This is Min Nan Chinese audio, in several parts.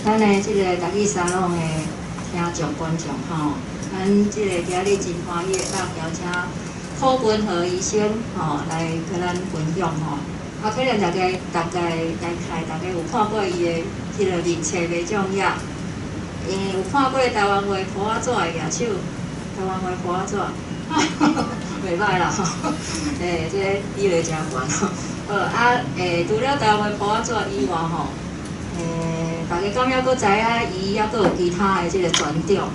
咱的這个台語沙龍的聽眾觀眾吼，咱這個今日真歡喜會當邀請柯文和醫生吼來佮咱分享吼。啊，可能大家大概有看過伊的這个面冊袂重要，因有看過台灣話簿仔紙的舉手，台灣話簿仔紙，袂䆀啦吼，欸，這個比例誠懸吼。好啊，欸，除了台灣話簿仔紙以外吼，欸，大家敢猶閣知影伊猶閣有其他的這个專長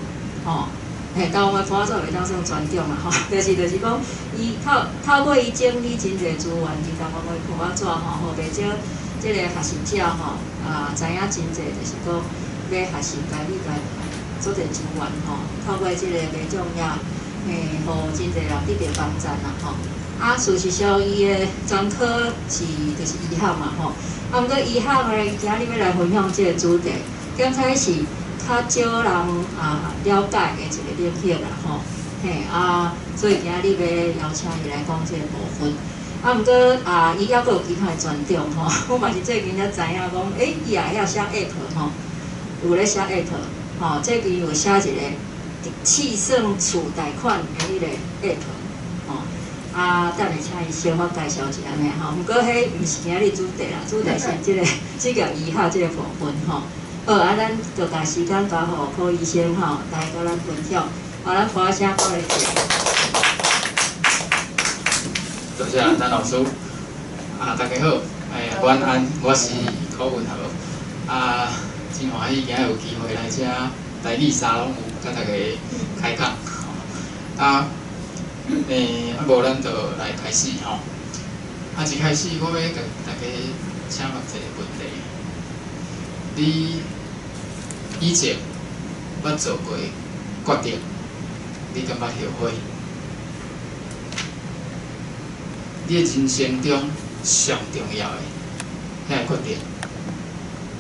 吼？嘿，台灣話簿仔紙袂當算專長啦吼，就是講，伊透過伊整理真濟資源佇台灣話簿仔紙吼，予袂少這个學習者吼啊知影真濟，就是講欲學習台語的足濟資源吼，透過這个袂重要，嘿，予真濟人得著幫助啦吼。啊，事實上，伊的專科是就是醫學嘛吼。啊，毋過醫學呢，今日欲來分享這个主題，剛開始較少人啊了解的一個領域啦吼。嘿啊，所以今日欲邀請伊來講這个部分。啊，毋過啊，伊猶閣有其他的專長吼。我嘛是最近才知影講，欸，伊也會曉寫 App 吼，有咧寫 App 吼，最近有寫一個試算厝貸款的彼個 App 吼。啊，等下請伊小可介紹一下按呢吼。毋過彼毋是今日主題啦，主題是這個職業醫學這個部分吼。好，啊，咱就共時間交予柯醫生吼，來佮咱分享。好，咱拍聲鼓勵一下。多謝陳老師。啊，大家好，欸，晚安，我是柯文和。啊，真歡喜今日有機會來遮台語沙龍有佮大家開講。啊，欸，啊無咱就來開始吼。啊，一開始我欲共大家請問一个問題：你以前捌做過決定，你敢捌後悔？你的人生中上重要的彼个決定，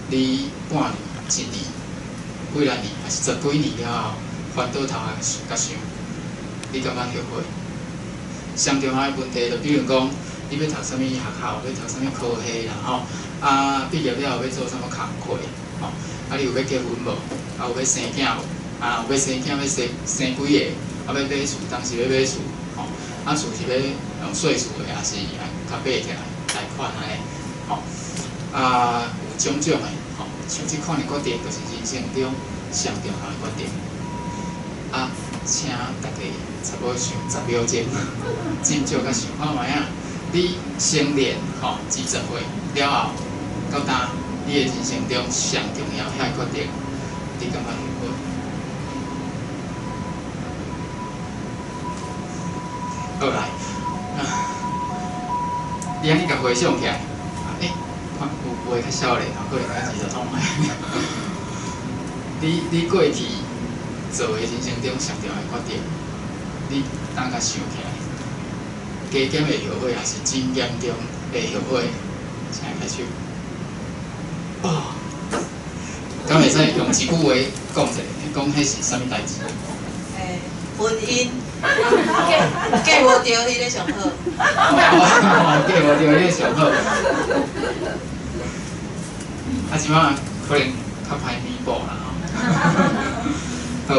你半年、一年、幾若年，抑是十幾年了後，翻倒頭來共想，你敢捌後悔？上重要的問題，就比如講，你欲讀啥物學校，欲讀啥物科系啦吼，啊，畢業了後欲做啥物工課吼，啊，你有欲結婚無？啊，有欲生囝無？啊，有欲生囝欲生幾个？啊，欲買厝，當時欲買厝吼，啊，厝是欲用稅厝的，抑是較買起來貸款按呢？吼，啊，有種種的吼，像這款的決定，就是人生中上重要的決定。啊，請大家差不多想10秒鐘，斟酌共想看覓仔。你成年吼20歲了後，到今你的人生中上重要彼个決定，你感覺後悔？好來，你按呢共回想起來，欸，看有有的較少年吼，可能較20創。你過去做的人生中上重要的決定，你當共想起來，加減會後悔，抑是真嚴重會後悔？請開手。哦，敢會使用一句話講一下，講彼是啥物代誌？欸，婚姻，嫁無著彼个上好。嫁無著彼个上好。啊，這擺可能較歹彌補啦吼。好，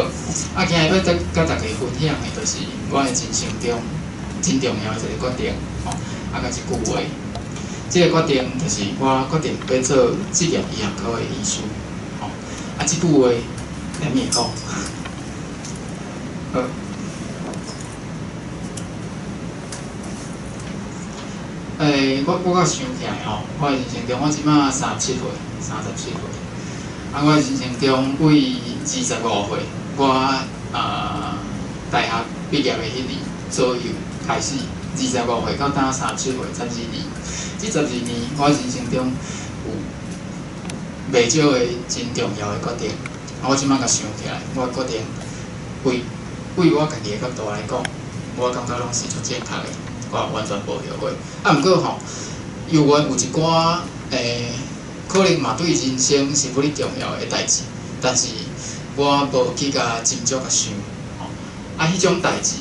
啊，今日欲佮大家分享的，就是我的人生中真重要的一个決定，吼，啊，佮一句話。這个決定就是我決定欲做職業醫學科的醫師，吼，啊，這句話連會講。好。欸，我閣想起來吼，我的人生中，我這擺37歲，37歲。啊，我的人生中為25歲，我大學畢業的彼年左右開始，25歲到今37歲，十二年。這十二年，我人生中有袂少的真重要的決定。啊，我這擺共想起來，我決定為我家己的角度來講，我感覺攏是足正確的，我完全無後悔。啊，毋過吼，猶原有一寡欸，可能嘛對人生是無哩重要的代誌，但是我無去共斟酌共想，吼，啊，彼種代誌，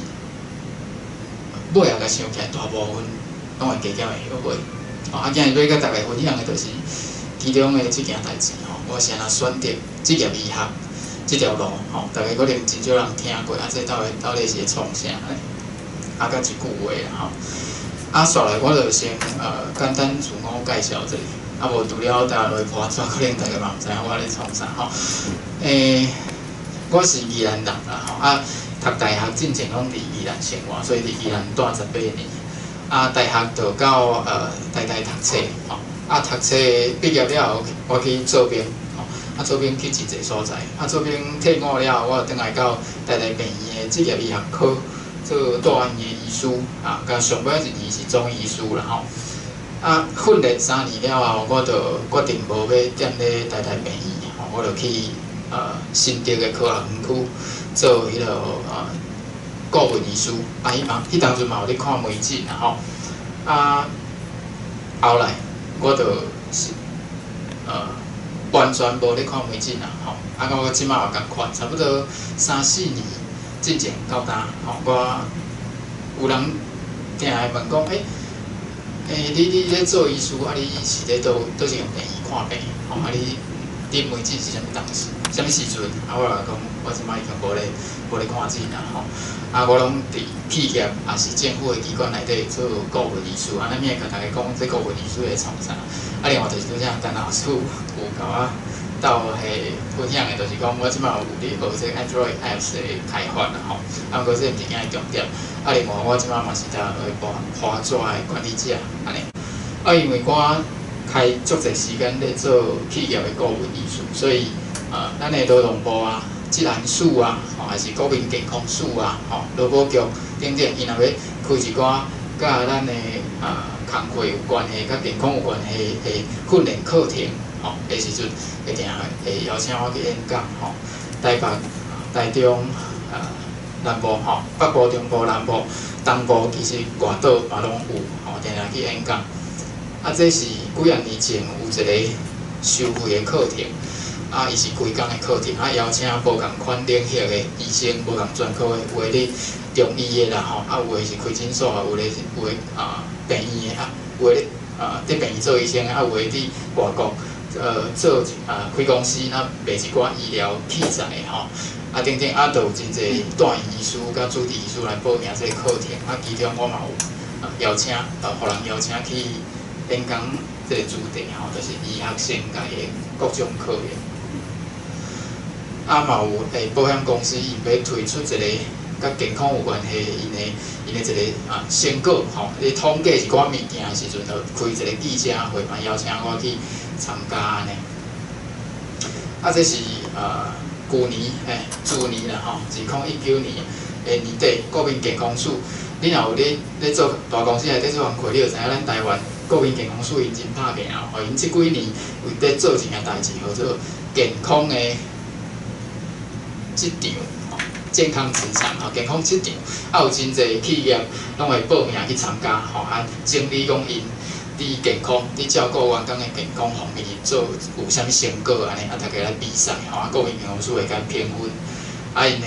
尾仔共想起來，大部分攏會加減會後悔。啊，今日欲佮大家分享的，就是其中的這件代誌吼，我是按怎選擇職業醫學這條路吼，大家可能真少人聽過，啊，這到底是咧創啥咧？啊，佮一句話啦吼。啊，紲來我就先簡單自我介紹一下，啊無除了逐下落去破紙，可能大家嘛毋知影我咧創啥吼。我是宜蘭人啦吼，啊，讀大學進前攏佇宜蘭生活，所以佇宜蘭蹛18年。啊，大學就到台大讀冊吼，啊，讀冊畢業了後，我去做兵吼，啊，做兵去真濟所在，啊，做兵退伍了後，我就轉來到台大病院的職業醫學科做住院的醫師，啊，佮上尾一年是總醫師啦吼。啊，訓練3年了後，我就決定無欲踮咧台大病院，吼，我就去新竹的科學園區做彼个顧問醫師，啊，彼嘛彼當陣嘛有咧看門診啦吼，啊，後來我就是完全無咧看門診啦吼，啊，我這擺嘛仝款，差不多三四年進前到今吼，我有人定會問講，欸，你咧做醫師，啊，你是咧佗佗一間病院看病，吼，啊你你門診是啥物當時，啥物時陣？啊，我就講，我這擺已經無咧看診啦吼。啊，我攏佇企業抑是政府的機關內底做顧問醫師，啊，咱會共大家講這顧問醫師會創啥？啊，另外就是拄才陳老師有共我鬥彼分享的，就是講我這擺有咧學這個 Android Apps 的開發啦吼。啊，毋過這毋是今日重點。啊，另外我這擺嘛是在學破紙的管理者，按呢。啊，因為我開足濟時間咧做企業的顧問醫師，所以咱的勞動部啊、職安署啊，吼，還是國民健康署啊，吼，勞保局等等，𪜶若欲開一寡佮咱的工課有關係、佮健康有關係的訓練課程，吼，的時陣會定會邀請我去演講，吼，台北、台中、南部吼，北部、中部、南部、東部，其實外島嘛攏有，吼，定定去演講。啊，這是幾仔年前有一個收費的課程，啊，伊是規工的課程，啊，邀請無仝款領域的醫生，無仝專科的，有的咧中醫的啦吼，啊，有的是開診所，有的是有的啊病院的，啊，有的咧佇病院做醫生的，啊，有的佇外國做啊開公司，啊賣一寡醫療器材的吼，啊等等，啊，都有真濟住院醫師佮主治醫師來報名這個課程，啊，其中我嘛有邀請，予人邀請去演講這個主題吼，就是醫學生涯的各種考驗。啊，嘛有保險公司𪜶欲推出一個佮健康有關係𪜶的一個成果吼，咧統計一寡物件的時陣，就開一個記者會嘛，邀請我去參加按呢。啊，這是舊年豬年啦吼，2019年的年底，國民健康署，你若有咧做大公司內底做工課，你就知影咱台灣國民健康署𪜶真拍拚吼，𪜶這幾年為咧做一件代誌，號做健康的職場，吼，健康職場吼，健康職場，啊有真濟企業攏會報名去參加，吼，啊整理講𪜶佇健康、佇照顧員工的健康方面做有啥物成果按呢，啊，大家來比賽，吼，啊，國民健康署會共評分，啊，𪜶的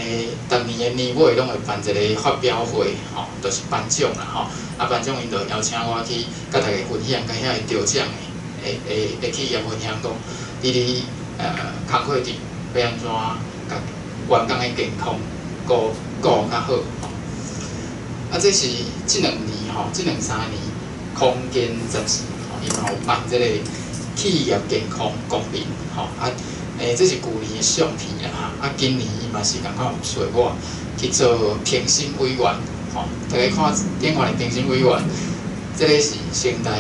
逐年的年尾攏會辦一個發表會，吼，就是頒獎啦，吼，啊，頒獎𪜶就邀請我去共大家分享，共遐個得獎的企業分享講，你佇工課頂欲按怎共員工的健康顧顧較好，吼。啊，這是這兩年吼，這兩三年空間雜誌吼，伊嘛有辦這個企業健康公民，吼啊，這是舊年的相片啦，啊，今年伊嘛是仝款有找我去做評審委員，吼，大家看頂懸的評審委員，這个是成大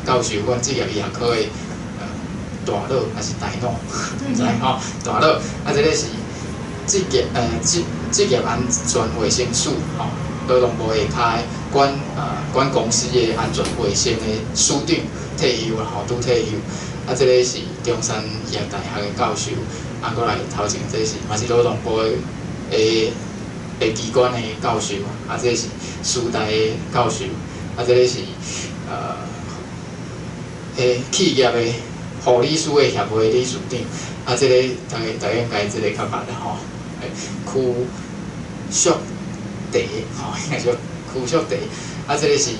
教授，阮職業醫學科的大腦抑是大腦，毋知吼，大腦，啊，這个是職業安全衛生署吼，勞動部下跤的管公司的安全衛生的署長退休啦吼，拄退休。啊，這个是中山醫學大學的教授，啊，閣來頭前這是嘛是勞動部的機關的教授，啊，這是師大的教授，啊，這个是企業的護理師的協會理事長，啊，這個大家應該這個較捌啦吼，區淑廸吼，應該叫區淑廸，啊，這個是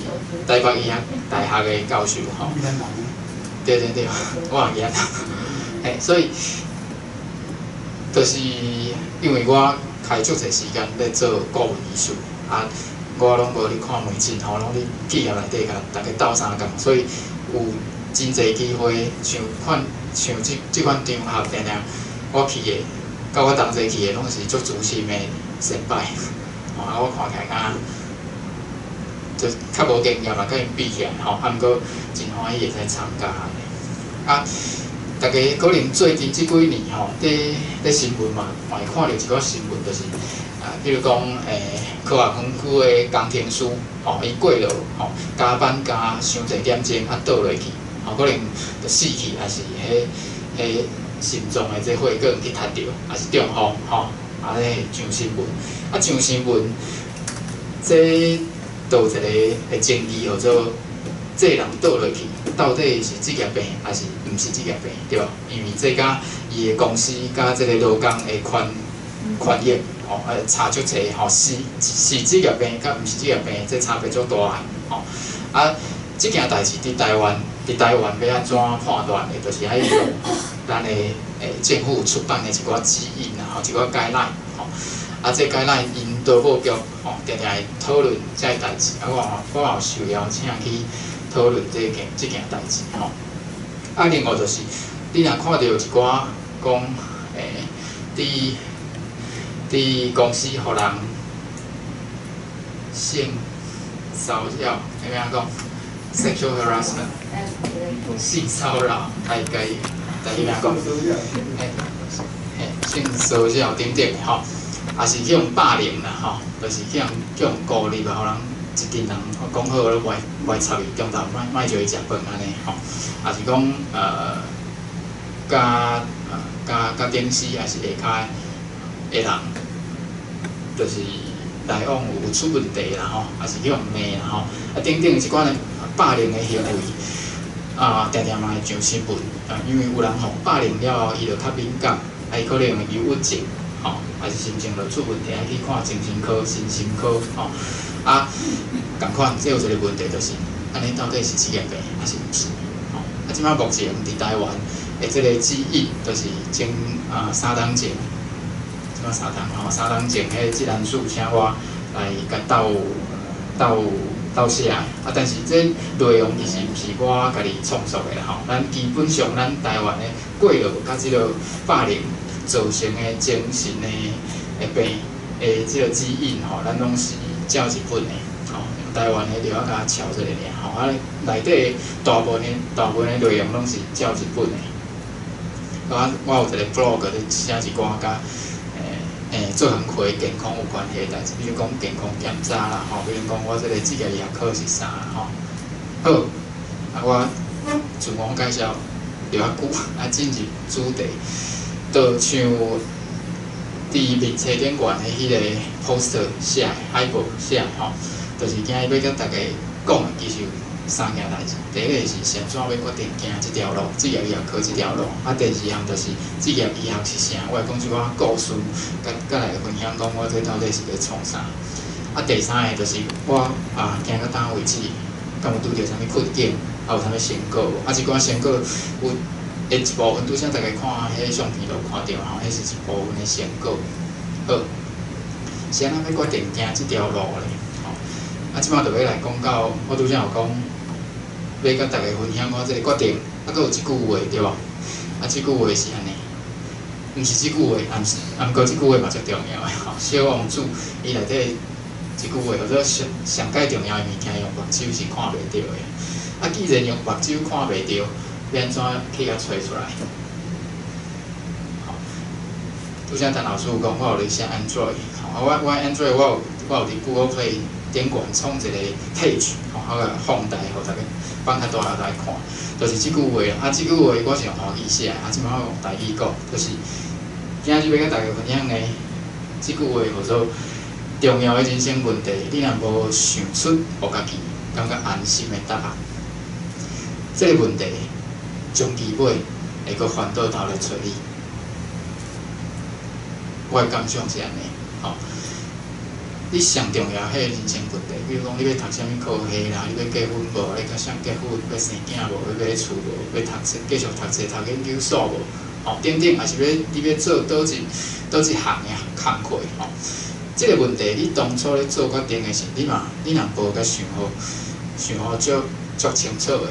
台北醫學大學的教授吼。對對對，我也記得。嘿，所以就是因為我開足濟時間咧做顧問醫師，啊，我攏無咧看門診吼，攏佇企業內底共逐家鬥相共，所以有真濟機會，像款像這這款場合，定定我去的，佮我同齊去的，攏是足資深的前輩，吼，啊，我看起來敢就較無經驗嘛，佮𪜶比起來吼，啊，毋過真歡喜會使參加按呢。啊，逐家可能最近這幾年吼，佇佇新聞嘛，嘛會看著一寡新聞，就是啊，比如講科學園區的工程師，吼，伊過勞吼，加班加傷濟點鐘，啊倒落去，吼，可能就死去，抑是彼彼心臟的這血管去窒著，抑是中風，吼，啊，咧上新聞，啊上新聞，這都有一個的爭議，號做這人倒落去，到底是職業病，抑是毋是職業病，對無？因為這佮伊的公司佮這個勞工的權權益，吼，差足濟，吼，是是職業病佮毋是職業病，這差別足大的，吼。啊，這件代誌佇台灣，佇台灣欲按怎判斷的，就是愛用咱的政府出版的一寡指引啊，吼，一寡 guideline，吼。啊，這 guideline 𪜶勞保局吼，定定會討論這个代誌，啊，我嘛有受邀請去討論這件代誌，吼。啊，另外就是，你若看著一寡講，佇佇公司予人性騷擾，欲按怎講？sexual harassment，性騷擾，台台台語按怎講？嘿，嘿，性騷擾等等的吼，也是去予霸凌啦吼，就是去予去予孤立啊，予人一群人講好攏袂袂插伊，中晝莫莫招伊食飯按呢吼，抑是講佮佮佮頂司抑是下跤的人，就是來往有出問題啦吼，抑是去予罵啦吼，啊等等這款的霸凌的行為，啊，定定嘛會上新聞，啊，因為有人予霸凌了後，伊就較敏感，啊，伊可能會憂鬱症，吼，抑是心情就出問題，愛去看精神科、身心科，吼，啊，仝款，這有一個問題就是，按呢到底是職業病，抑是毋是？吼，啊，這擺目前佇台灣的這個指引，就是前三冬前，這擺三冬吼，三冬前彼個職安署請我來共鬥鬥鬥寫的，啊，但是這內容其實毋是我家己創作的啦吼，咱基本上咱台灣的過勞佮這個霸凌造成的精神的的病的這個指引吼，咱攏是照日本的，吼，台灣的就愛共抄一下爾，吼，啊，內底大部分大部分的內容攏是照日本的。我我有一個 blog 咧寫一寡佮做工課健康有關係的代誌，比如講健康檢查啦，吼，比如講我這個職業醫學科是啥啦，吼。好，啊我自我介紹著較久，啊進入主題，就像佇面冊頂懸的彼個 poster 寫的海報寫的吼，就是今日欲佮大家講的，其實有三件代誌。第一個是是按怎欲決定行這條路，職業醫學科這條路。啊，第二項就是職業醫學是啥，我會講一寡故事，佮佮來分享講我這到底是咧創啥。啊，第三個就是我啊行到今為止，敢有拄著啥物困境，啊有啥物成果無？啊，這寡成果有的一部分，拄才大家看彼相片就有看著吼，彼是一部分的成果。好，是按怎欲決定行這條路咧？吼，啊，這擺就欲來講到，我拄才有講，欲佮大家分享我這個決定，啊，閣有一句話對無？啊，這句話是按呢，毋是這句話，啊毋是，啊毋過這句話嘛足重要的吼。小王子伊內底一句話，號做上上蓋重要的物件，用目睭是看袂著的。啊，既然用目睭看袂著，欲按怎去共揣出來？吼，拄才陳老師有講，我有咧寫 Android，吼，啊，我我 Android 我有我有佇 Google Play 頂懸創一個 page，吼，我共放大，予大家放較大來看，就是這句話。啊，這句話我是用台語寫的，啊，這擺我用台語講，就是今日欲佮大家分享的這句話，號做重要的人生問題，你若無想出予家己感覺安心的答案，這個問題終其尾會閣翻倒頭來揣你。我的感想是按呢，吼。你上重要彼个人生问题，比如讲你欲读啥物科系啦，你欲结婚无？欲佮谁结婚？欲生囝无？欲买厝无？欲读册继续读册读研究所无？吼，等等，抑是欲你欲做佗一项的工课吼？这个问题，你当初咧做决定的时，你若无共想好，想好足足清楚的，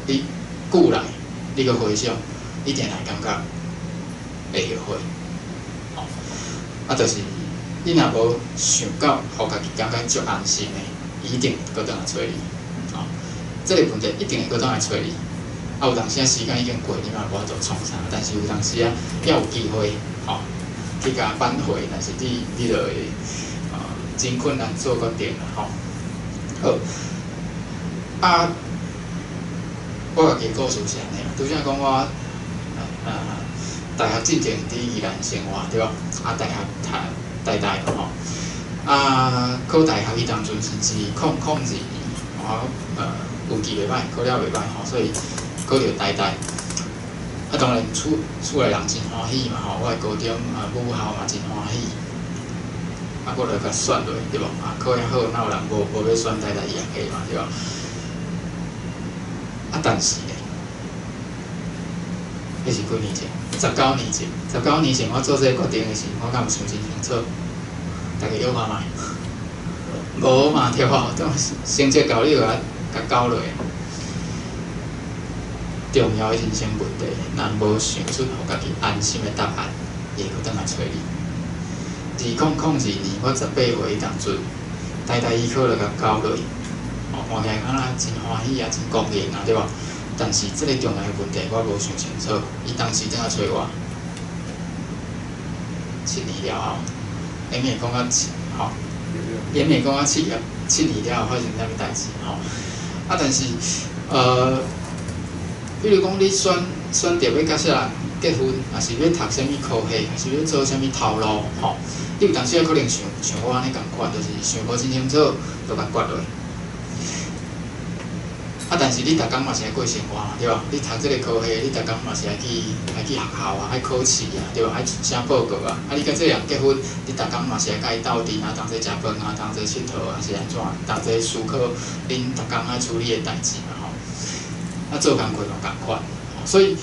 你久来你阁回想，你定会感觉会后悔，吼，啊，就是你若无想到，予家己感觉足安心的，伊一定阁转来揣你，吼，这个问题一定会阁转来揣你。啊，有当时啊时间已经过，你嘛无法度创啥，但是有当时啊，犹有机会，吼，去共挽回，但是你就会真困难做决定啦，吼。好，啊，我家己的故事是按呢啦，拄才讲我大学进前伫宜兰生活对无？啊，大学读台大嘛吼，啊，考大学彼当阵是2002年，我运气袂䆀，考了袂䆀吼，所以考著台大。啊，当然厝内人真欢喜嘛吼，我的高中啊母校嘛真欢喜。啊，我就共选落对无？啊，考遐好，哪有人无欲选台大医学系嘛对无？啊，但是呢，彼是几年前？19年前，19年前我做这个决定的时，我敢有想真清楚？大家摇看觅，无嘛对无？成绩到你就共共交落。重要的人生问题，若无想出予家己安心的答案，伊会阁转来揣你。2002年，我18岁彼当阵，台大医科就共交落，哦，看起来敢若真欢喜啊，真光荣啊，对无？但是这个重要的问题，我无想清楚，伊当时转来揣我，7年了后，免会讲到七，吼，免会讲到7年了后发生啥物代志，吼。啊，但是，比如讲，你选择欲佮啥人结婚，抑是欲读啥物科系，抑是欲做啥物头路，吼，你有当时仔可能像像我按呢仝款，就是想无真清楚，就共决落。啊，但是你逐工嘛是爱过生活嘛，对无？你读这个科系，你逐工嘛是爱去学校啊，爱考试啊，对无？爱写报告啊。啊，你佮这个人结婚，你逐工嘛是爱佮伊斗阵啊，同齐食饭啊，同齐𨑨迌啊，是按怎？同齐思考恁逐工爱处理的代志嘛，吼。啊，做工课嘛仝款，所以，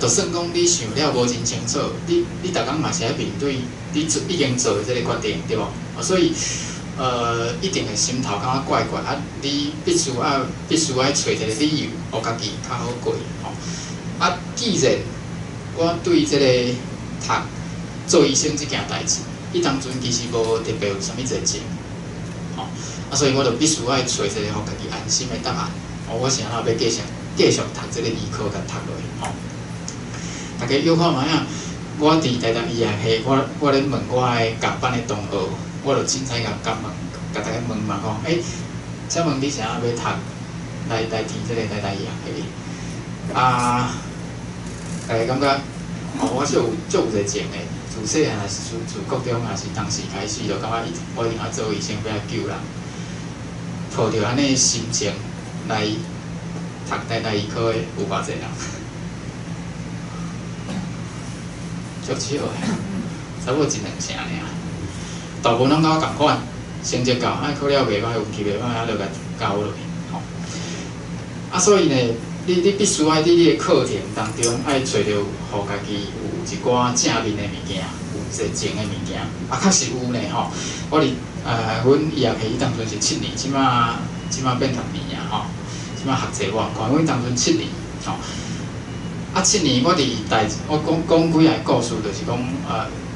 就算讲你想了无真清楚，你逐工嘛是爱面对你做已经做的这个决定，对无？所以，一定会心头感觉怪怪，啊，你必须爱揣一个理由，予家己较好过，吼。啊，既然我对这个读做医生这件代志，彼当阵其实无特别有啥物热情，吼，啊，所以我就必须爱揣一个予家己安心的答案。哦，我是按怎欲继续读这个医科，共读落去，吼。大家摇看觅仔，我伫台大医学系，我咧问我的仝班的同学，我就凊彩共共问，共大家问嘛讲，欸，请问你是按怎欲读来填这个台大医学系？啊，大家感觉，哦，我是有足有热情的，自细汉也是自国中也是当时开始就感觉我一定爱做医生，欲来救人，抱著按呢心情来读台大医科的有偌济人？足少的，差不多一两成尔。大部分拢佮我仝款，成绩到，啊考了袂䆀，运气袂䆀，啊就共交落去，吼。啊，所以呢，你必须爱伫你的课程当中，爱揣著予家己有一寡正面的物件，有热情的物件。啊，确实有呢，吼。我伫阮医学系彼当阵是七年，这马变六年啊，吼。这马学制无仝款，阮当阵七年，吼。啊，七年我伫大，我讲讲几个故事，就是讲，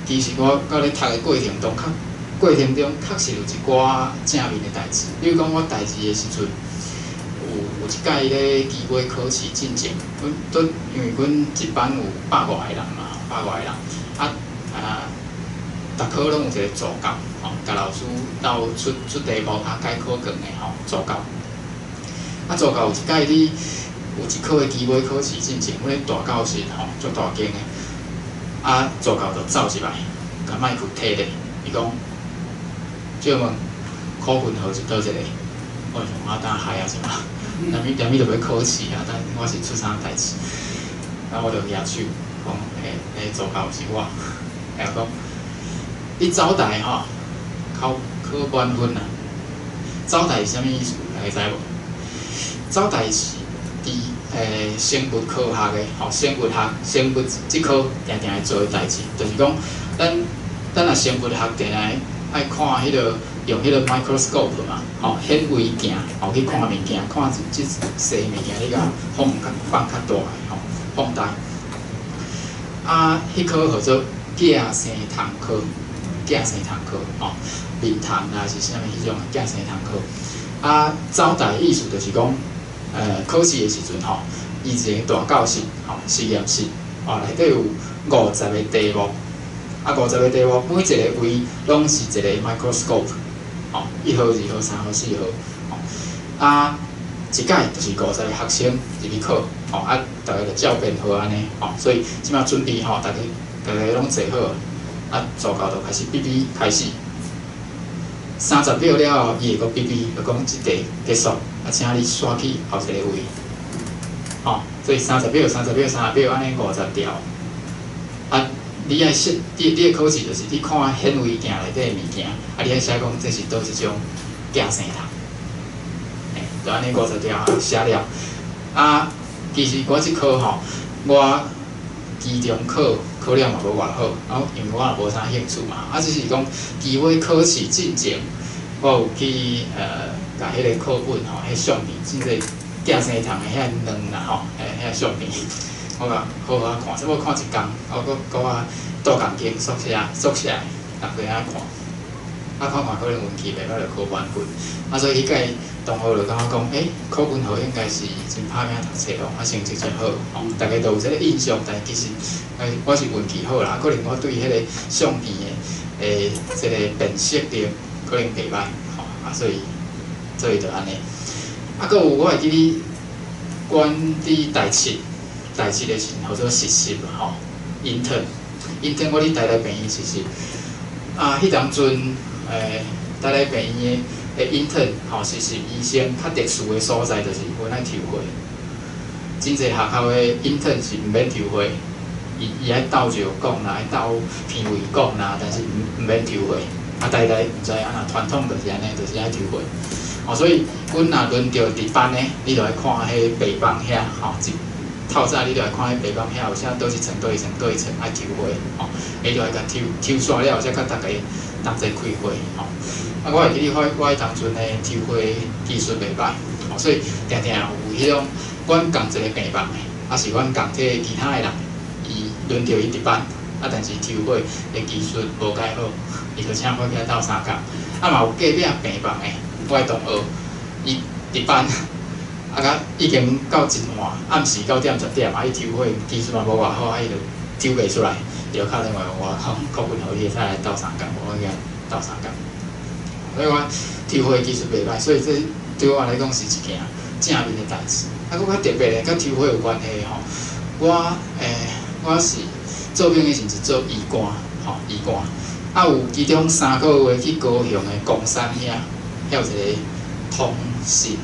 其实我到咧读的过程中，确实有一寡正面的代志。比如讲，我大二的时阵，有一届咧期尾考试进前，阮都因为阮一班有百外个人嘛，百外个人，啊，逐科拢有一个助教，吼，共老师斗出题目啊，改考卷的吼，助教。啊，助教有一届咧有一科的期尾考试进前，阮咧大教室吼，足大间的，啊，助教就走入来，共麦克提咧，伊讲，借问考分号是佗一个？我想啊，等害啊是嘛？踮咪踮咪就欲考试啊，等我是出啥代志？啊，我就举手讲，欸，助教是我，伊讲，你走台吼，考考滿分啊。走台是啥物意思？大家知無？走台是佇生物科學的吼，生物學、生物這科定定會做的代誌，就是講，咱若生物學定定愛看彼個用彼個 microscope 嘛，吼，顯微鏡，吼，去看物件，看這細物件，你共放較放較大的吼，放大。啊，彼科號做寄生蟲科，寄生蟲科，吼，面蟲啊是啥物彼種寄生蟲科。啊，走台意思就是講，考試的時陣吼，伊一个大教室，吼，實驗室，吼，內底有五十个題目，啊，五十個題目，每一個位攏是一個 microscope，吼，一號、二號、三號、四號，吼，啊，一屆就是50個學生入去考，吼，啊，逐家就照編號按呢，吼，所以這馬準備吼，逐家攏坐好，啊，助教就開始嗶嗶開始，30秒了後，伊會閣嗶嗶，就講這題結束。啊，請你煞去後一個位，吼，所以三十秒、三十秒、三十秒，按呢五十條。啊，你愛寫，你的考試就是你看顯微鏡內底的物件，啊，你愛寫講這是佗一種寄生蟲，欸，就按呢五十條寫了。啊，其實我這科吼，我期中考考了嘛無偌好，啊，因為我也無啥興趣嘛，啊，只是講期尾考試進前，我有去共彼个課本吼，彼相片，真濟寄生蟲的遐卵啦吼，欸，遐相片，我共好好看，差不多看一工，我閣閣啊蹛仝間宿舍宿舍逐家仔看，啊看看可能運氣袂歹就考滿分，啊所以彼屆同學就感覺講，欸，柯文豪應該是真拍拚讀冊哦，啊成績真好，吼，逐家都有這个印象，但其實，欸，我是運氣好啦，可能我對彼個相片的這个辨識力可能袂歹，吼，啊所以。所以就按呢，啊，閣有我會記得，阮佇大七，大七的時陣號做實習吼，intern，intern 我佇台大病院實習，啊，彼當陣，台大病院的 intern 吼，實習醫生較特殊的所在就是阮愛抽血，真濟學校的 intern 是毋免抽血，伊愛鬥石管啦，愛鬥顯微管啦，但是毋免抽血，啊，台大毋知按怎傳統就是按呢，就是愛抽血。哦，所以阮若輪著值班呢，你就愛看彼病房遐，吼，一透早你就愛看彼病房遐有啥佗一層、佗一層、佗一層愛抽血，吼，伊就愛共抽抽煞了後，才佮逐家同齊開會，吼。啊，我會記得我彼當陣的抽血技術袂歹，吼，所以定定有彼種阮仝一個病房的，抑是阮仝體其他的人，伊輪著伊值班，啊，但是抽血的技術無蓋好，伊就請我起來鬥相共，啊嘛有隔壁病房的。我的同學，伊值班，啊，甲已經到一半，暗時9點10點，啊，伊抽血技術嘛無偌好，啊，伊就抽袂出來，伊就敲電話予我，講柯文豪，你會使來鬥相共無？我去鬥相共。所以我抽血技術袂歹，所以這對我來講是一件正面的代誌。啊，閣較特別的，佮抽血有關係的吼，我是做兵的時陣是做醫官，吼，醫官。啊，有其中3個月去高雄的岡山遐。遐有一個通信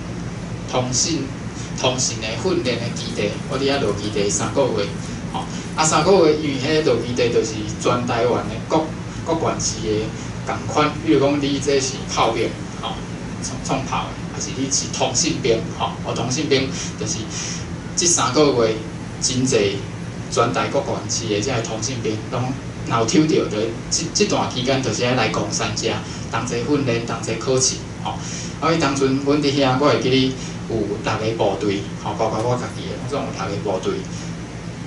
的訓練的基地，我佇遐落基地三個月，吼，啊三個月，因為彼落基地就是全台灣的各各縣市的仝款，比如講你這是炮兵，吼，創炮的，抑是你是通信兵，吼，哦通信兵就是這三個月真濟全台各縣市的這个通信兵，攏若有抽著，就這段期間就是愛來岡山遮同齊訓練、同齊考試。吼，啊！彼當陣，阮佇遐，我會記得有六个部隊，吼，包括我家己的，總有六個部隊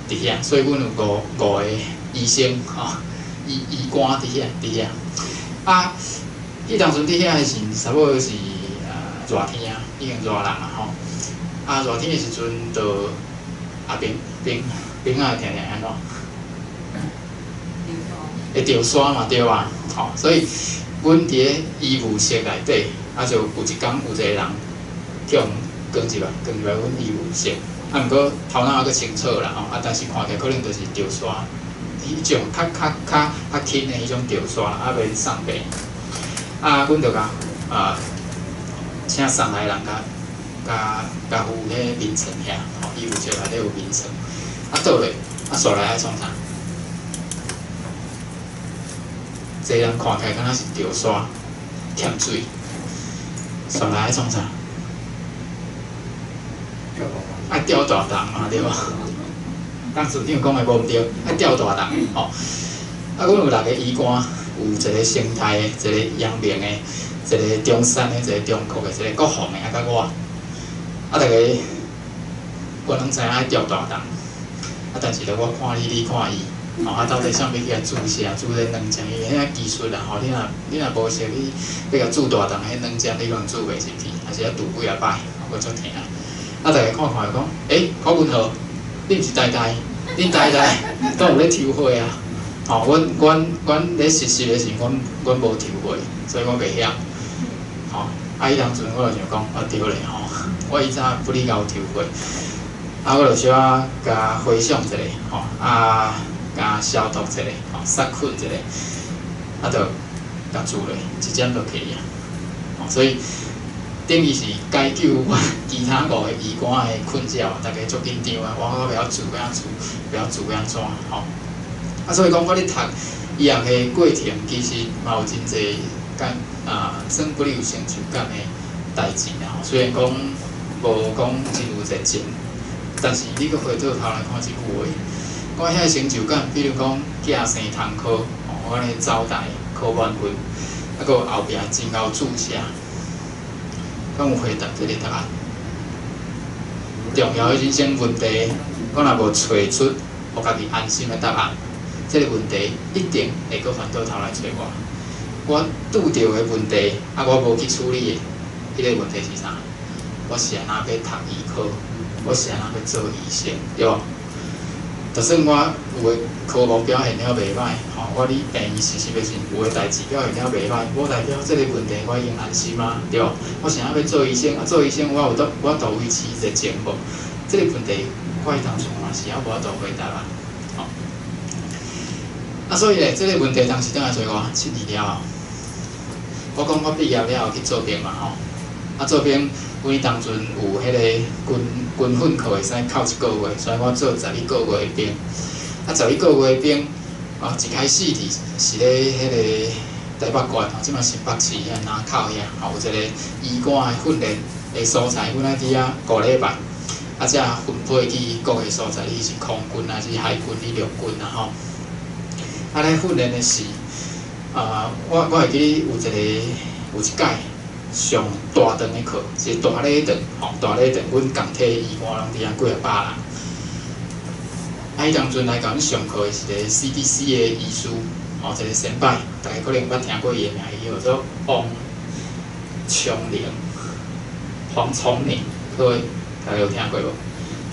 佇遐，所以阮有五個醫生，吼，醫官佇遐。啊，彼當陣佇遐的時陣，差不多是熱天啊，已經熱人啊，吼。啊，熱天的時陣，就啊冰冰仔會定定按怎？會著沙嘛，對吧？吼，所以阮佇咧醫務室內底。啊，就有一工有一個人去予捲入來，捲入來阮醫務室。啊，毋過頭腦猶閣清楚啦吼，啊，但是看起來可能就是著沙，彼種較輕的彼種著沙，啊，袂送病。啊，阮就共啊，請送來的人共共扶彼眠床遐，吼，醫務室內底有眠床。啊，倒落，啊，煞來愛創啥？這个人看起來敢若是著沙。欠水，煞來愛創啥？愛吊大筒嘛，對無？董事長講的無毋對，愛吊大筒吼。啊，阮有六個醫官，有一個成大的，一個陽明的，一個中山的，一個中國的，一個國防的，啊，佮我。啊，逐家，阮攏知影愛吊大筒，啊，但是著我看你，你看伊，吼，啊，到底啥欲去共注射，注這兩針，因為彼個技術啦，吼，你若無熟，你欲共注大筒，彼兩針你可能注袂入去，抑是愛注幾仔擺，閣足疼。啊，逐家看看就講，欸，柯文和，你毋是台大，恁台大都有咧抽血啊？吼，阮咧實習的時陣，阮無抽血，所以我袂曉。吼，啊，彼當陣我就想講，啊對咧吼，我以前不哩𠢕抽血，啊，我就小可共回想一下，吼，啊，共消毒一下，吼，殺菌一下，啊，就共注落，一針就去啊。吼，所以等於是解救阮其他五個醫官的困擾，逐家足緊張啊，我袂曉注，欲按怎注，袂曉注欲按怎吼。啊，所以講我咧讀醫學的過程，其實嘛有真濟感啊，算不哩有成就感的代誌啦吼。雖然講無講真有熱情，但是你閣回過頭來看這句話，我遐成就感，比如講囝生通考，吼，我咧走台考滿分，啊，閣後壁真𠢕注射，敢有回答這個答案？重要的人生問題，我若無揣出予家己安心的答案，這個問題一定會閣翻倒頭來揣我。我拄著的問題，啊，我無去處理的，彼個問題是啥？我是按怎欲讀醫科？我是按怎欲做醫生？對無？就算我有的科目表現了袂䆀，吼，我佇病院實習的時陣，有的代誌表現了袂䆀，無代表這個問題我已經安心啊，對無？我是按怎欲做醫生？啊，做醫生我有得我度維持熱情無？這個問題我彼當陣嘛是猶無法度回答啊，吼。啊，所以咧，這個問題當時轉來揣我7年了後，我講我畢業了後去做兵嘛，吼。啊，做兵，阮彼當陣有彼個軍訓課會使扣一個月，所以我做11個月的兵。啊，十一個月的兵，啊，一開始佇是咧彼個台北縣，吼，這馬新北市遐林口遐，吼，有一個醫官的訓練的所在，阮愛佇遐5禮拜，啊，才分配去各個所在，你是空軍抑是海軍，你陸軍啊吼。啊，咧訓練的時，啊，我會記得有一個有一屆上大堂的課，是大禮堂，吼，大禮堂，阮共體醫官攏佇遐幾仔百人。啊，彼當陣來共阮上課的是一個 CDC 的醫師，吼，一個先輩，逐家可能捌聽過伊的名，伊叫做王聰寧，黃聰寧，各位逐家有聽過無？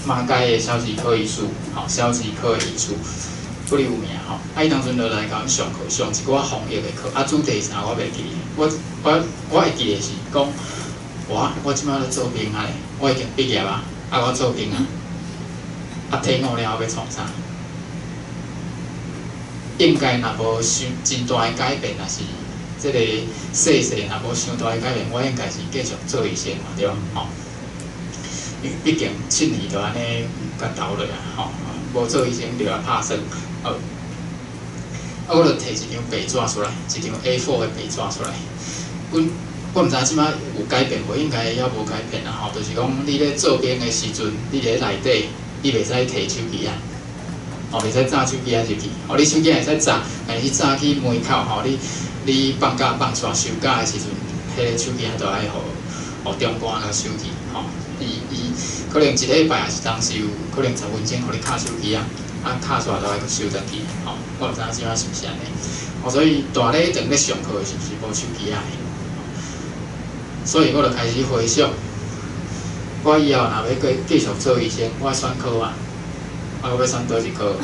馬偕的小兒科醫師，吼，小兒科的醫師，不哩有名吼。啊，伊當陣就來共阮上課，上一寡防疫的課，啊，主題是啥我袂記得。我會記得是講，我這馬咧做兵啊咧，我已經畢業啊，啊，我做兵啊，啊，退伍了後欲創啥？應該若無傷真大的改變，抑是這個世勢若無傷大的改變，我應該是繼續做醫生嘛，對無？吼，因為畢竟七年就按呢共投落啊，吼，無做醫生就來拍算，好。啊，我就提一張白紙出來，一張 A4 的白紙出來。阮我毋知這馬有改變無，應該猶無改變啦吼。就是講，你咧做兵的時陣，你佇咧內底，你袂使提手機仔，吼，袂使紮手機仔入去。吼，你手機會使紮，但是紮去門口吼，你放假放煞收假的時陣，彼個手機仔都愛予長官共收去，吼。伊可能一禮拜抑是當時有可能10分鐘予你敲手機仔，啊，敲煞都愛閣收轉去，吼。我毋知影這馬是毋是按呢。哦，所以大禮堂咧上課的時陣是無手機仔的。所以我就開始回想，我以後若欲繼續做醫生，我愛選科嘛，啊，我欲選佗一科，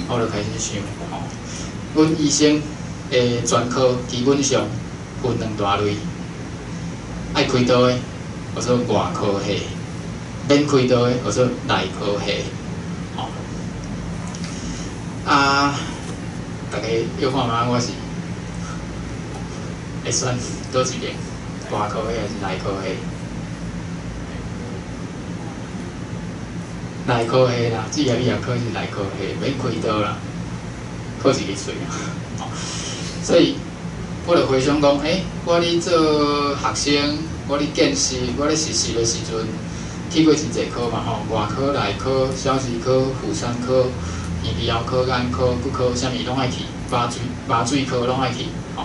我就開始想，吼，阮醫生的專科基本上分兩大類，愛開刀的叫做外科系，免開刀的叫做內科系，吼。啊，逐家欲看覓我是會選佗一邊？外科系抑是內科系？內科系啦，職業醫學科是內科系，免開刀啦，靠一支喙啊。所以，我就回想講，欸，我咧做學生，我咧見習，我咧實習的時陣，去過真濟科嘛吼，外科、內科、小兒科、婦產科、耳鼻喉科、眼科、骨科，啥物攏愛去，麻醉科攏愛去，吼。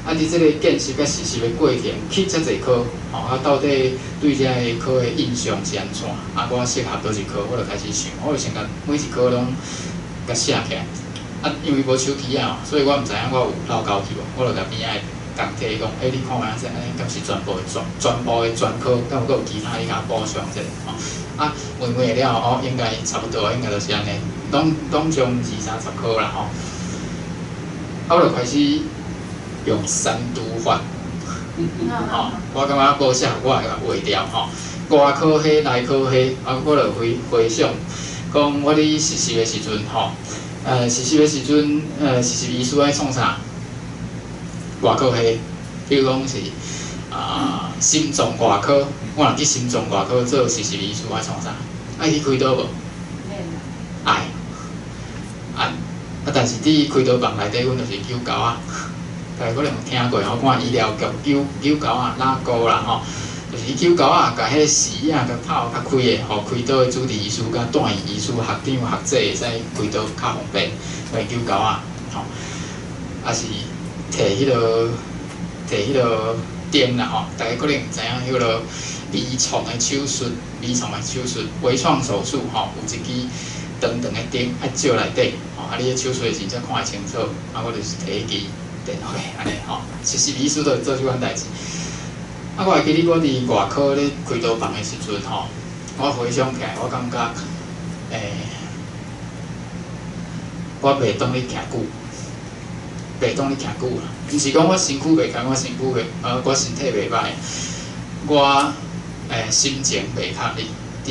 啊，佇這个見習佮實習的過程，去遮濟科，吼，啊，到底對這个科的印象是按怎？啊，我適合佗一科，我就開始想，我就先共每一科攏共寫起來。啊，因為無手機仔，所以我毋知影我有漏交去無，我就共邊仔的共提講，欸，你看覓這按呢，敢是全部的專科，敢有閣有其他你共我補充者吼？啊，問問了後，哦，應該差不多，應該就是按呢，攏總二三十科啦吼。啊，我就開始用刪除法，吼，我感覺無適合我會共劃掉吼。外科彼，內科彼，啊，我就回想，講我佇實習的時陣吼。實習的時陣，實習醫師愛創啥？外科系，比如講是啊，心臟外科，我若去心臟外科做實習醫師愛創啥？愛去開刀無？愛。啊啊！但是佇開刀房內底，阮就是揪鉤仔，大家可能有聽過吼，看醫療局揪揪鉤仔拉鈎啦吼，就是揪鉤仔，共彼個視野共透較開的，予開刀的主治醫師佮住院醫師、學長、學姐會使開刀較方便，來揪鉤仔吼，啊是摕彼个釘啦吼，大家可能毋知影彼个微創的手術，微創的手術，微創手術吼，有一支長長的釘愛照內底，吼，啊，你咧手術的時陣才看會清楚，啊，我就是摕彼支電火按呢吼，實習醫師都會做這款代誌。啊，我會記得我佇外科咧開刀房的時陣吼，我回想起來，我感覺，我袂當咧徛久，袂當咧徛久啦。毋是講我身軀袂堪，我身軀袂，我身體袂歹，我心情袂較哩。佇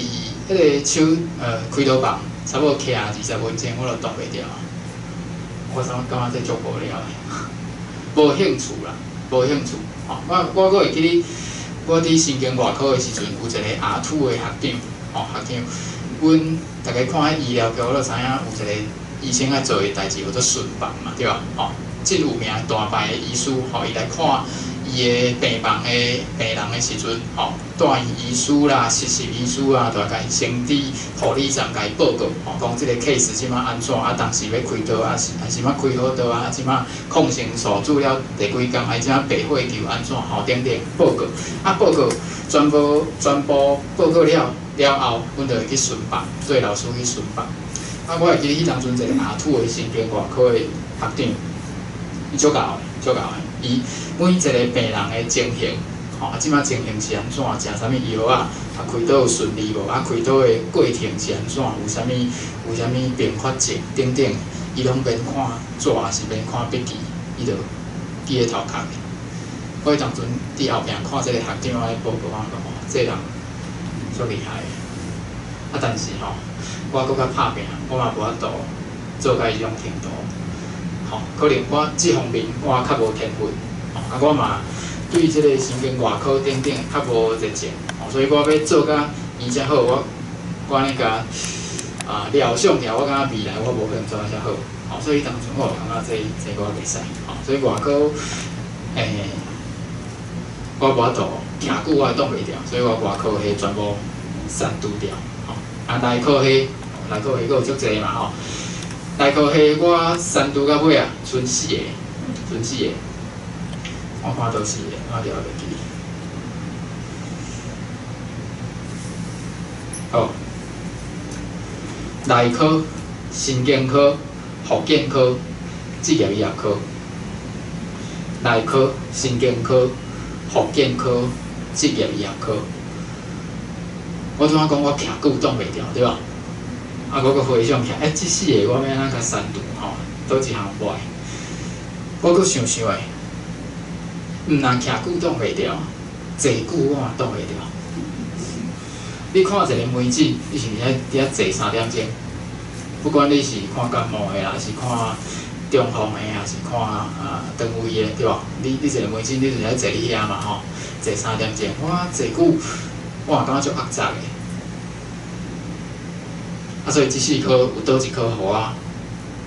彼个手開刀房，差不多徛20分鐘，我就擋袂牢。我怎感覺這足無聊的，無興趣啦，無興趣。吼，我閣會記得，我佇神經外科的時陣，有一个阿土的學長，吼學長，阮逐家看彼醫療局，都知影有一个醫生愛做的代誌叫做巡房嘛，對吧？吼，真有名大牌的醫師，吼，伊來看伊的病房的病人的時陣，吼，住院醫師啦、實習醫師啊，就會共伊先佇護理站共伊報告，吼，講這个 case 這馬按怎，啊，當時欲開刀啊，是還是嘛開好刀啊，這馬抗生素注了第幾工，啊，這白血球按怎，吼，等等報告，啊，報告全部報告了了後，阮就會去巡房，對老師去巡房。啊，我會記得彼當陣一个阿土的神經外科的學長，伊足姣的，足姣的。伊每一个病人的情形，吼，啊，這馬情形是按怎，食啥物藥啊，啊，開刀有順利無？啊，開刀的過程是按怎？有啥物併發症等等，伊攏免看紙，抑是免看筆記，伊就記佇頭殼的。我彼當陣佇後壁看這个學長咧報告，我講哦，這个人足厲害的。啊，但是吼，我閣較拍拚，我嘛無法度做到彼種程度。吼，可能我這方面我較無天分，吼，啊，我嘛對這个神經外科等等較無熱情，吼，所以我欲做甲伊遮好，我按呢共啊料想起來，我感覺未來我無可能做甲遮好，吼，所以當陣我就感覺這我袂使，吼，所以外科，我無法度徛久我會擋袂牢，所以我外科系全部刪除掉，吼，啊內科系，內科系閣有足濟嘛吼。內科系我刪除到尾啊，賰四个，賰四个，我看佗四个，我著袂記。好，內科、神經科、復健科、職業醫學科。內科、神經科、復健科、職業醫學科。我拄仔講我徛久擋袂牢，對吧？啊，我閣回想起來，欸，這四个我欲按怎共刪除吼？佗一項無愛？我閣想想的，毋但徛久擋袂牢，坐久我嘛擋袂牢。你看一个門診，你是毋是愛佇遐坐3點鐘？不管你是看感冒的，還是看中風的，還是看啊腸胃的，對無？你一個門診，你就是愛坐佇遐嘛吼，坐三點鐘。我坐久，我嘛感覺足壓榨的。啊，所以這四科有佗一科予我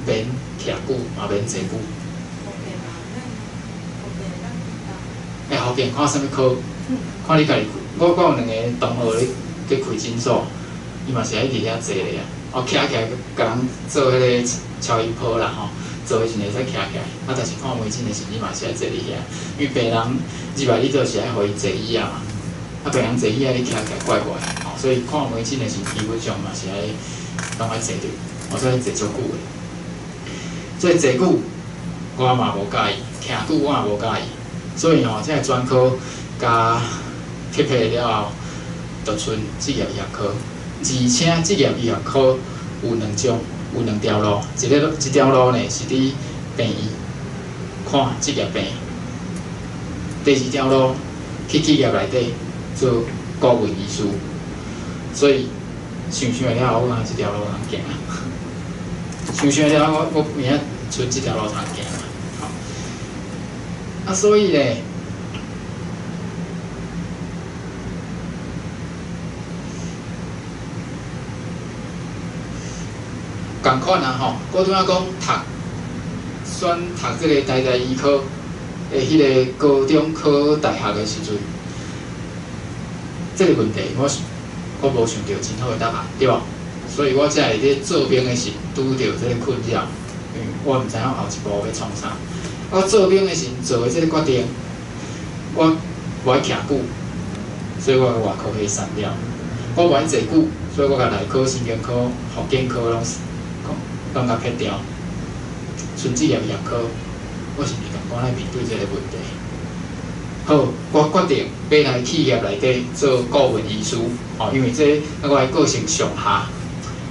免徛久，嘛免坐久。復健看啥物科，看你家己。我有兩个同學咧去開診所，伊嘛是愛佇遐坐咧啊。哦，徛起來共人做彼个超音波啦吼，做的時陣會使徛起來。啊，但是看門診的時陣，你嘛是愛坐佇遐，因為病人入來，你就是愛予伊坐椅仔嘛。啊，病人坐椅仔，你徛起來怪怪，吼，所以看門診的時陣，基本上嘛是愛攏愛坐著，哦，所以坐足久的。所以坐久我嘛無佮意，徛久我也無佮意，所以吼，這个專科共匹配了後，就賰職業醫學科。而且職業醫學科有兩種，有兩條路，一个一條路呢是佇病院看職業病，第二條路去企業內底做顧問醫師。所以想想了後，我感覺這條路通行。想想了後，我有影賰這條路通行。啊，所以咧，仝款啊吼，我拄仔講讀選讀這个台大醫科的彼个高中考大學的時陣，這个問題我無想著真好的答案，對無？所以我才會咧做兵的時拄著這个困擾，因為我毋知影後一步欲創啥。我做兵的時陣做的這个決定，我無愛徛久，所以我外科系刪掉；我無愛坐久，所以我共內科、神經科、復健科攏共撇掉。賰職業醫學科，我是毋是仝款來面對這个問題？好，我決定欲來企業內底做顧問醫師，吼，因為這我的個性上合。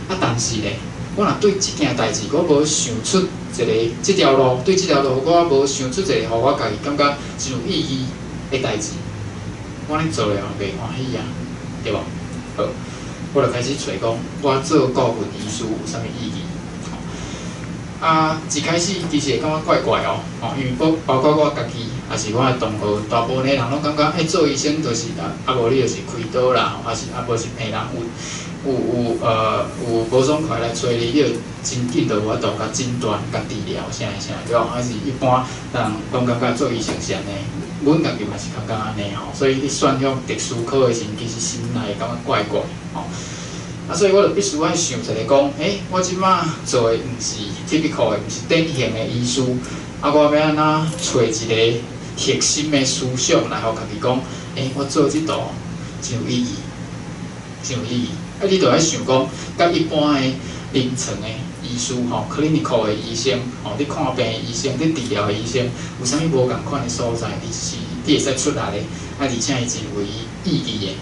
啊，但是咧，我若對這件代誌，我無想出一个這條路，對這條路我無想出一個，予我家己感覺真有意義的代誌，我按呢做了袂歡喜啊，對無？好，我就開始揣講，我做顧問醫師有啥物意義？啊，一開始其實會感覺怪怪哦，吼，因為包括我家己，抑是我的同學，大部分的人攏感覺，欸，做醫生就是啊，啊無你就是開刀啦，抑是啊無是病人有無爽快來揣你，你就真緊就有法度共診斷、共治療，啥啥對無？還是一般人攏感覺做醫生是按呢，阮家己嘛是感覺按呢吼，所以你選向特殊科的時陣，其實心內會感覺怪怪吼。啊，所以我就必須愛想一个講，欸，我這擺做的毋是 typical 的，毋是典型的醫師，啊，我欲按怎揣一个核心的思想來予家己講，欸，我做這道真有意義，真有意義。啊，你就愛想講，佮一般的臨床的醫師吼，clinical 的醫生吼，咧看病的醫生，咧治療的醫生，有啥物無仝款的所在？你是你會使出來的，啊，而且伊真有意義的，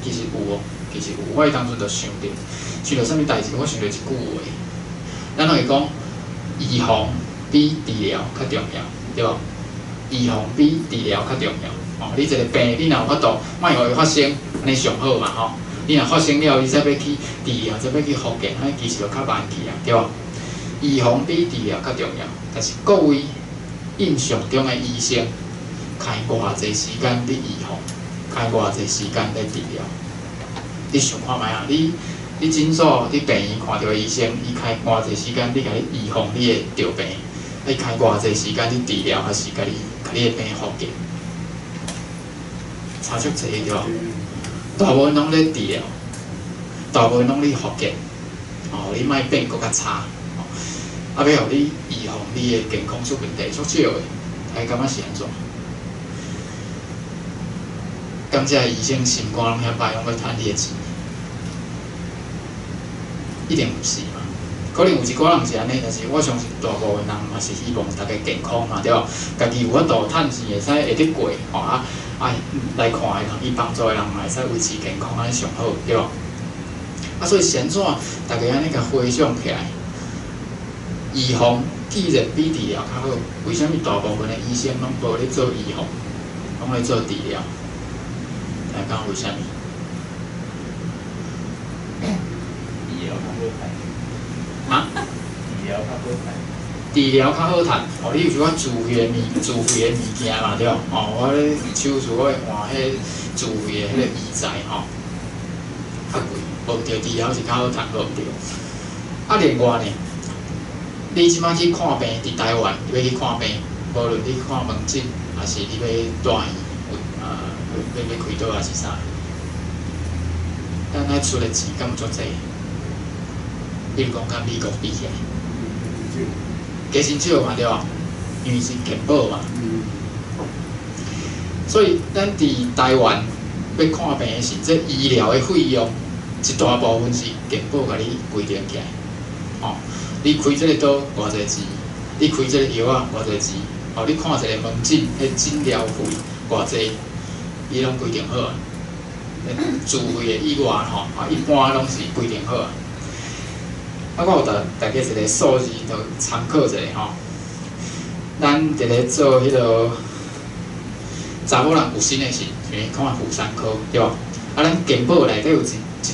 其實有哦。其實有，我彼當陣就想著，想著啥物代誌？我想著一句話，咱攏會講，預防比治療較重要，對無？預防比治療較重要。哦，你一个病，你若有法度，莫予伊發生，按呢上好嘛吼。你若發生了，你才欲去治療，才欲去復健，按呢其實就較慢去啊，對無？預防比治療較重要，但是各位印象中的醫生，開偌濟時間佇預防，開偌濟時間咧治療？你想看覓啊？你診所、你病院看著的醫生，伊開偌濟時間，佇共你預防你會著病？伊開偌濟時間佇治療，還是共你的病復健？差足濟對無？大部分攏咧治療，大部分攏咧復健，哦，你莫變閣較差，啊，欲予你預防你的健康出問題，足少的，大家感覺是按怎？敢這个醫生心肝攏遐歹，攏欲趁你的錢？一定毋是嘛？可能有一寡人是按呢，但是我相信大部分人嘛是希望大家健康嘛，對無？家己有法度趁錢會使會得過，吼啊啊來看的人，伊幫助的人嘛會使維持健康，按呢上好，對無？啊，所以是按怎？大家按呢共回想起來，預防既然比治療較好，為啥物大部分的醫生攏無咧做預防，攏咧做治療？大家講為啥物？治療較好趁。啊？治療較好趁。治療較好趁，哦，你有一寡自費的物，自費的物件嘛，對無？哦，我咧手術我會換彼自費的彼個醫材吼，較貴，無毋對，治療是較好趁，無毋對。啊，另外呢，你這擺去看病，佇台灣你欲去看病，無論你看門診，抑是你欲住院，欲開刀抑是啥？咱愛出的錢敢有足濟？比如講佮美國比起來，加真少嘛對無？因為是健保嘛。所以咱佇台灣欲看病的時，這醫療的費用一大部分是健保共你規定起來。吼，你開這个刀偌濟錢？你開這個藥仔偌濟錢？吼，你看一个門診，彼診療費偌濟？伊攏規定好啊。自費的以外吼，啊，一般攏是規定好啊。啊，我有予大家一个數字，就參考一下吼。咱佇咧做彼个查某人有身的時，是看婦產科對無？啊，咱健保內底有一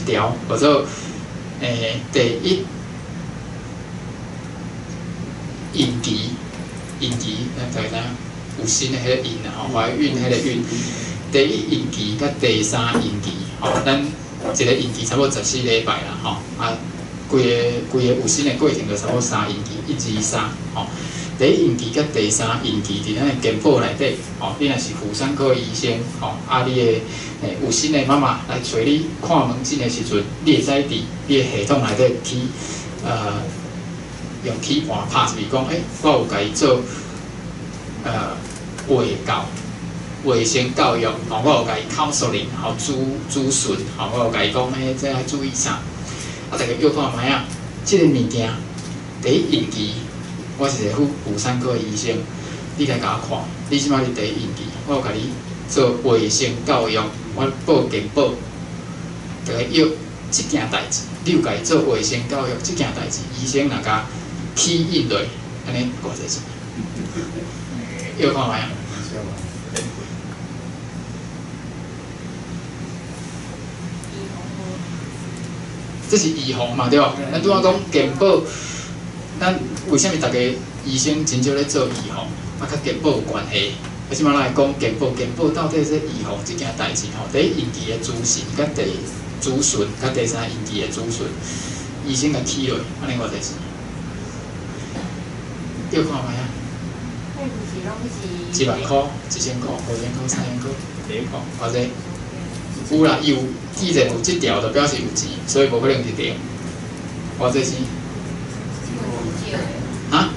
條叫做第一孕期，孕期，咱大家知影有身的彼个孕啦吼，懷孕彼個孕。第一孕期佮第三孕期，吼，咱一个孕期差不多14禮拜啦，吼，啊，規個有身的過程就差不多三孕期，一、二、三，吼。第一孕期佮第三孕期，佇咱的健保內底，吼，你若是婦產科醫生，吼，啊，你的有身的媽媽來揣你看門診的時陣，你會使佇你的系統內底去，用起盤拍入去講，我有共伊做，衛教。衛生教育，吼，我有共伊 counseling，吼，諮詢，吼，我有共伊講，這愛注意啥？啊，大家約看覓仔，這个物件，第一孕期，我是一个婦產科的醫生，你來共我看，你這擺佇第一孕期，我有共你做衛生教育，我報健保，大家約這件代誌，你有共伊做衛生教育，這件代誌，醫生若共起印落，按呢偌濟錢？約看覓仔。這是預防嘛，對無？咱拄仔講健保，咱為啥物逐个醫生真少咧做預防？啊，佮健保有關係。啊，這擺咱來講健保，健保到底這預防這件代誌吼，第一孕期的諮詢，佮第諮詢，佮第三孕期的諮詢，醫生共起落，按呢偌濟錢？著看覓仔？1萬箍、1000箍、5000箍、3000箍，偌濟？有啦，伊有，既然有這條，就表示有錢，所以無可能是對。偌濟錢？哈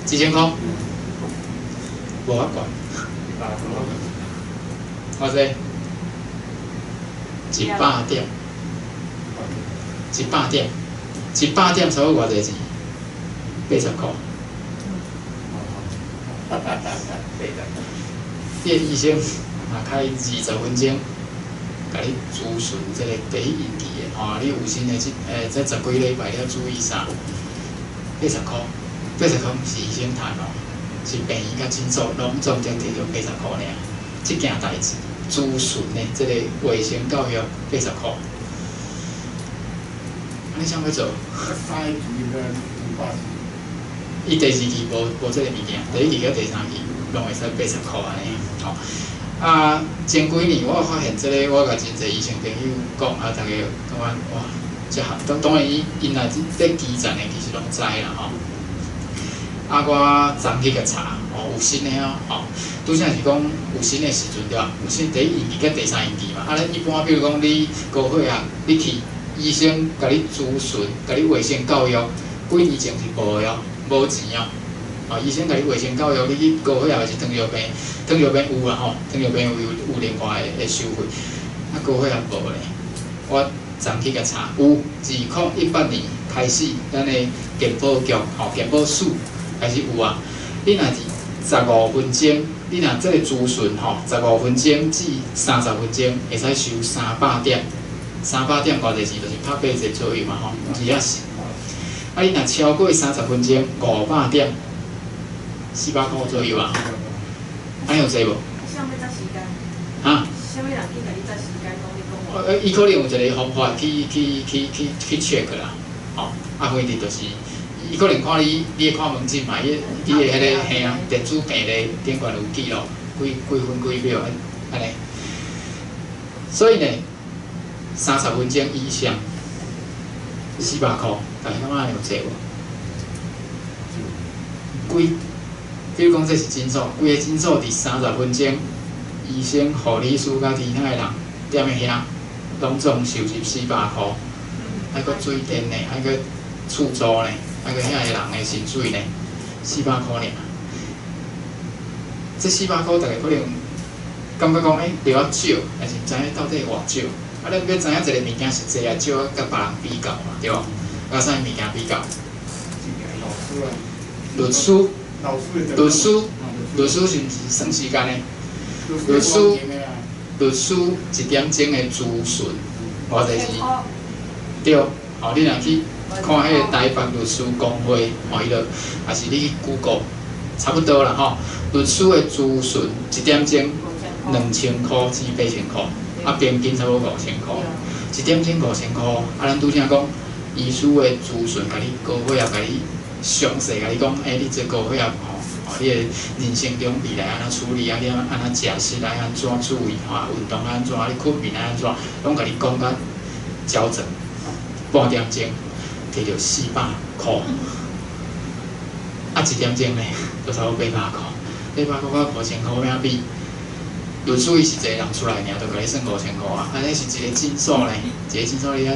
？1000箍？無遐懸。偌濟？100點。100點，100點差不多偌濟錢？80箍。你的醫生若開20分鐘。共你諮詢這個第一孕期的，吼，你有身的這十幾禮拜你要注意啥？80箍，80箍毋是醫生趁哦，是病院佮診所攏總才摕著80箍爾。這件代誌諮詢的這個衛生教育80箍，按呢啥欲做？伊第二期無這个物件，第一期佮第三期攏會使80箍按呢，吼。啊，前幾年我發現這个，我共真濟醫生朋友講，啊，逐家感覺哇，這項當然伊𪜶若佇基層的其實攏知啦吼。啊，我昨去共查，哦，有新的哦，吼，拄才是講有身的時陣對吧？有身第一孕期佮第三孕期嘛。啊，咱一般比如講你高血壓，你去醫生共你諮詢，共你衛生教育，幾年前是無的哦，無錢哦。哦，醫生共你衛生教育，你去高血壓抑是糖尿病，糖尿病有啦吼，糖尿病有另外的收費，啊高血壓無咧。我昨去共查，有2018年開始，咱的健保局吼，健保署開始有啊。你若是15分鐘，你若這个諮詢吼，十五分鐘至30分鐘，會使收300點，300點偌濟錢，就是拍八折左右嘛吼，有時仔是。啊，你若超過30分鐘，500點。400箍左右啊，按呢有濟無？哈？伊可能有一个方法去 check 啦，吼，啊，反正就是，伊可能看你，你咧看門診嘛，伊你的彼个嘿啊，電子病歷頂懸有記錄，幾幾分幾秒按呢。所以呢，30分鐘以上，400箍，大家感覺按呢有濟無？規，比如講這是診所，規个診所佇30分鐘醫生、護理師佮其他的人踮咧遐，攏總收入400箍，還閣水電呢，還閣厝租呢，還閣遐个人的薪水呢，四百箍爾。這四百箍，逐家可能感覺講，欸，著較少，但是毋知影到底偌少。啊，咱欲知影一个物件實際也少，佮別人比較嘛，對無？佮啥物物件比較？律師，律師，律師是毋是算時間的？律師，律師一點鐘的諮詢，偌濟錢？對，吼，你若去看彼个台北律師公會，吼，伊就，抑是你去 Google，差不多啦吼。律師的諮詢一點鐘2000箍至8000箍，啊，平均差不多五千箍。一點鐘五千箍，啊，咱拄才講，醫師的諮詢，共你高血壓，共你詳細共你講，欸，你這高血壓吼，吼，你的人生中未來按怎處理，啊，你按怎食食愛按怎注意，吼，運動按怎，你睏眠愛按怎，攏共你講甲周全，半點鐘提著400箍，啊，一點鐘呢，就差不多800箍，800箍佮5000箍欲按怎比？律師伊是一个人出來爾，就共你算五千箍啊，啊，彼是一個診所呢，一個診所你遐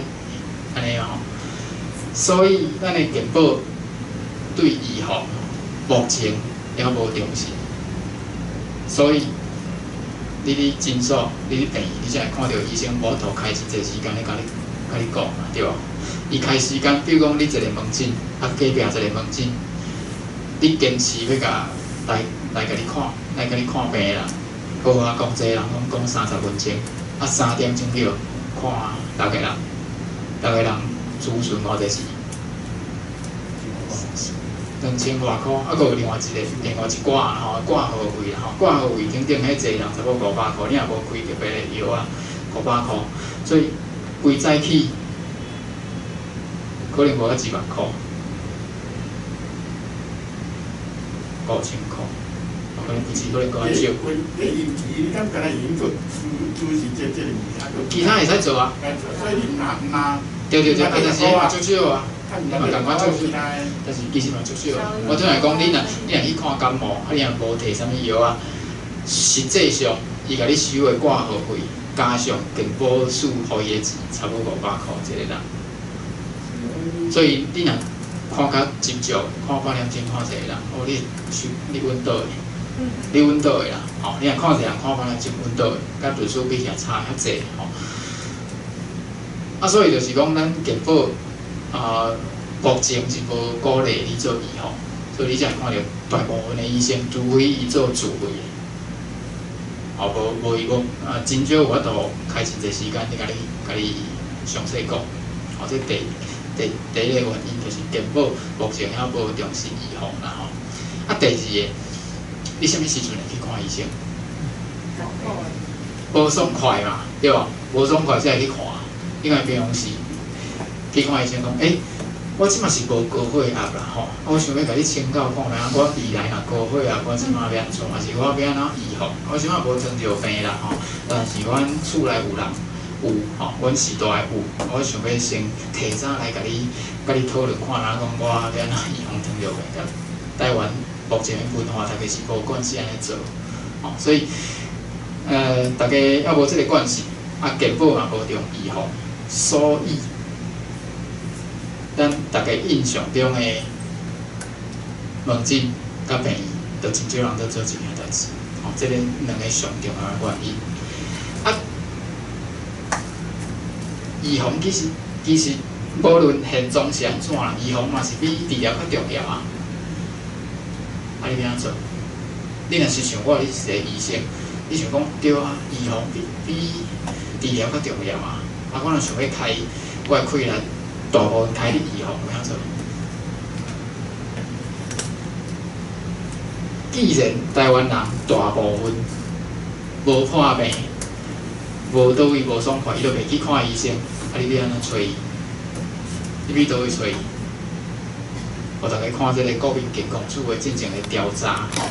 按呢吼，所以咱的健保對預防目前猶無重視，所以你佇診所，你佇病院，你才會看著醫生無法度開真濟時間咧，共你共你講嘛，對無？伊開時間，比如講你一個門診，啊隔壁一個門診，你堅持欲共來來共你看，來共你看病的人，好啊，講這個人攏講30分鐘，啊3點鐘了看六個人，六個人諮詢偌濟錢？2000外箍，啊，閣有另外一個，另外一掛吼，掛號費啦吼，掛號費頂頂彼一個人差不多500箍，你若無開特別的藥啊，五百箍，所以規早起可能無到1萬箍，5000箍，可能不止，可能閣較少。其他會使做啊。對對對，啊，但是彼嘛足少啊。嘛仝款足少，但是其實嘛足少。我拄才講，你若去看感冒，啊，你若無提啥物藥啊，實際上伊共你收的掛號費，加上健保署予伊的錢，差不多500箍一個人。所以你若看較斟酌，看半點鐘看一個人，哦，你收你穩倒的，你穩倒的啦，吼，你若看一個人看半點鐘穩倒的，佮律師比起來差遐濟吼。啊，所以就是講，咱健保啊，目前是無鼓勵你做預防，所以你才會看著大部分的醫生，除非伊做自費的，哦，無無伊無啊，真少有法度開真濟時間咧，共你共你詳細講。哦，這第第第一個原因就是健保目前猶無重視預防啦吼。啊，第二个，你啥物時陣會去看醫生？無爽快嘛，對無？無爽快才會去看。你若平常時去看醫生講，欸，我這馬是無高血壓啦吼，我想欲共你請教看覓，我未來若高血壓，我這馬欲按怎，抑是我欲按怎預防？我這馬無糖尿病啦吼，但是阮厝內有人有吼，阮時代有，我想欲先提早來共你共你討論看覓，講我欲按怎預防糖尿病。台灣目前的文化，逐家是無慣勢按呢做，吼，所以逐家猶無這个慣勢，啊，健保嘛無重預防。所以，咱逐家印象中的門診佮病院，就真少人咧做這件代誌，吼，這个兩个上重要的原因。啊，預防其實其實無論現狀是按怎啦，預防嘛是比治療較重要啊。啊，你欲按怎做？你若是像我，你是一個醫生，你想講對啊，預防比比治療較重要啊。啊，我若想欲開我的氣力，大部分開佇預防，欲按怎做？既然台灣人大部分無破病，無佗位無爽快，伊就袂去看醫生。啊，你欲按怎揣伊？你欲佗位揣伊？予逐家看這个國民健康署的進前的調查吼，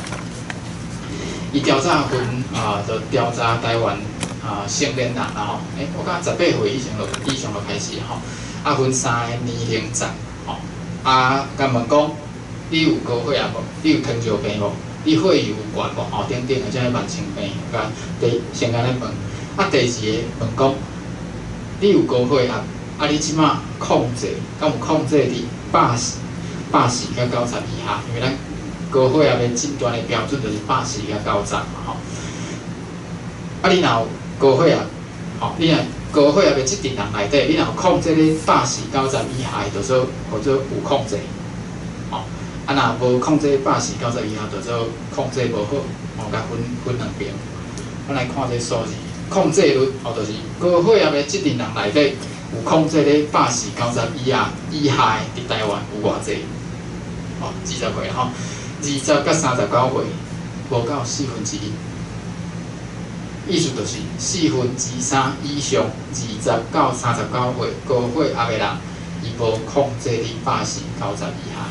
伊調查分啊，就調查台灣啊成年人啦吼，欸，我感覺18歲以上就以上就開始吼，啊分三個年齡層吼，啊，共問講你有高血壓無？你有糖尿病無？你血油有懸無？吼，等等的這慢性病，共第先共咧問。啊，第二个問講，你有高血壓，啊，你這馬控制，敢有控制佇140佮90以下？因為咱高血壓的診斷的標準就是百四佮九十嘛，吼。啊，你若有高血壓，吼，你若高血壓的這陣人內底，你若有控制咧百四九十以下的，就說號做有控制，吼。啊，若無控制百四九十以下，就做控制無好，吼，共分分兩邊。咱來看這數字，控制率，吼，就是高血壓的這陣人內底有控制咧百四九十以下的，佇台灣有偌濟？哦，20歲吼，20到39歲，無到1/4。意思就是3/4以上，20到39歲高血壓的人，伊無控制佇百四九十以下。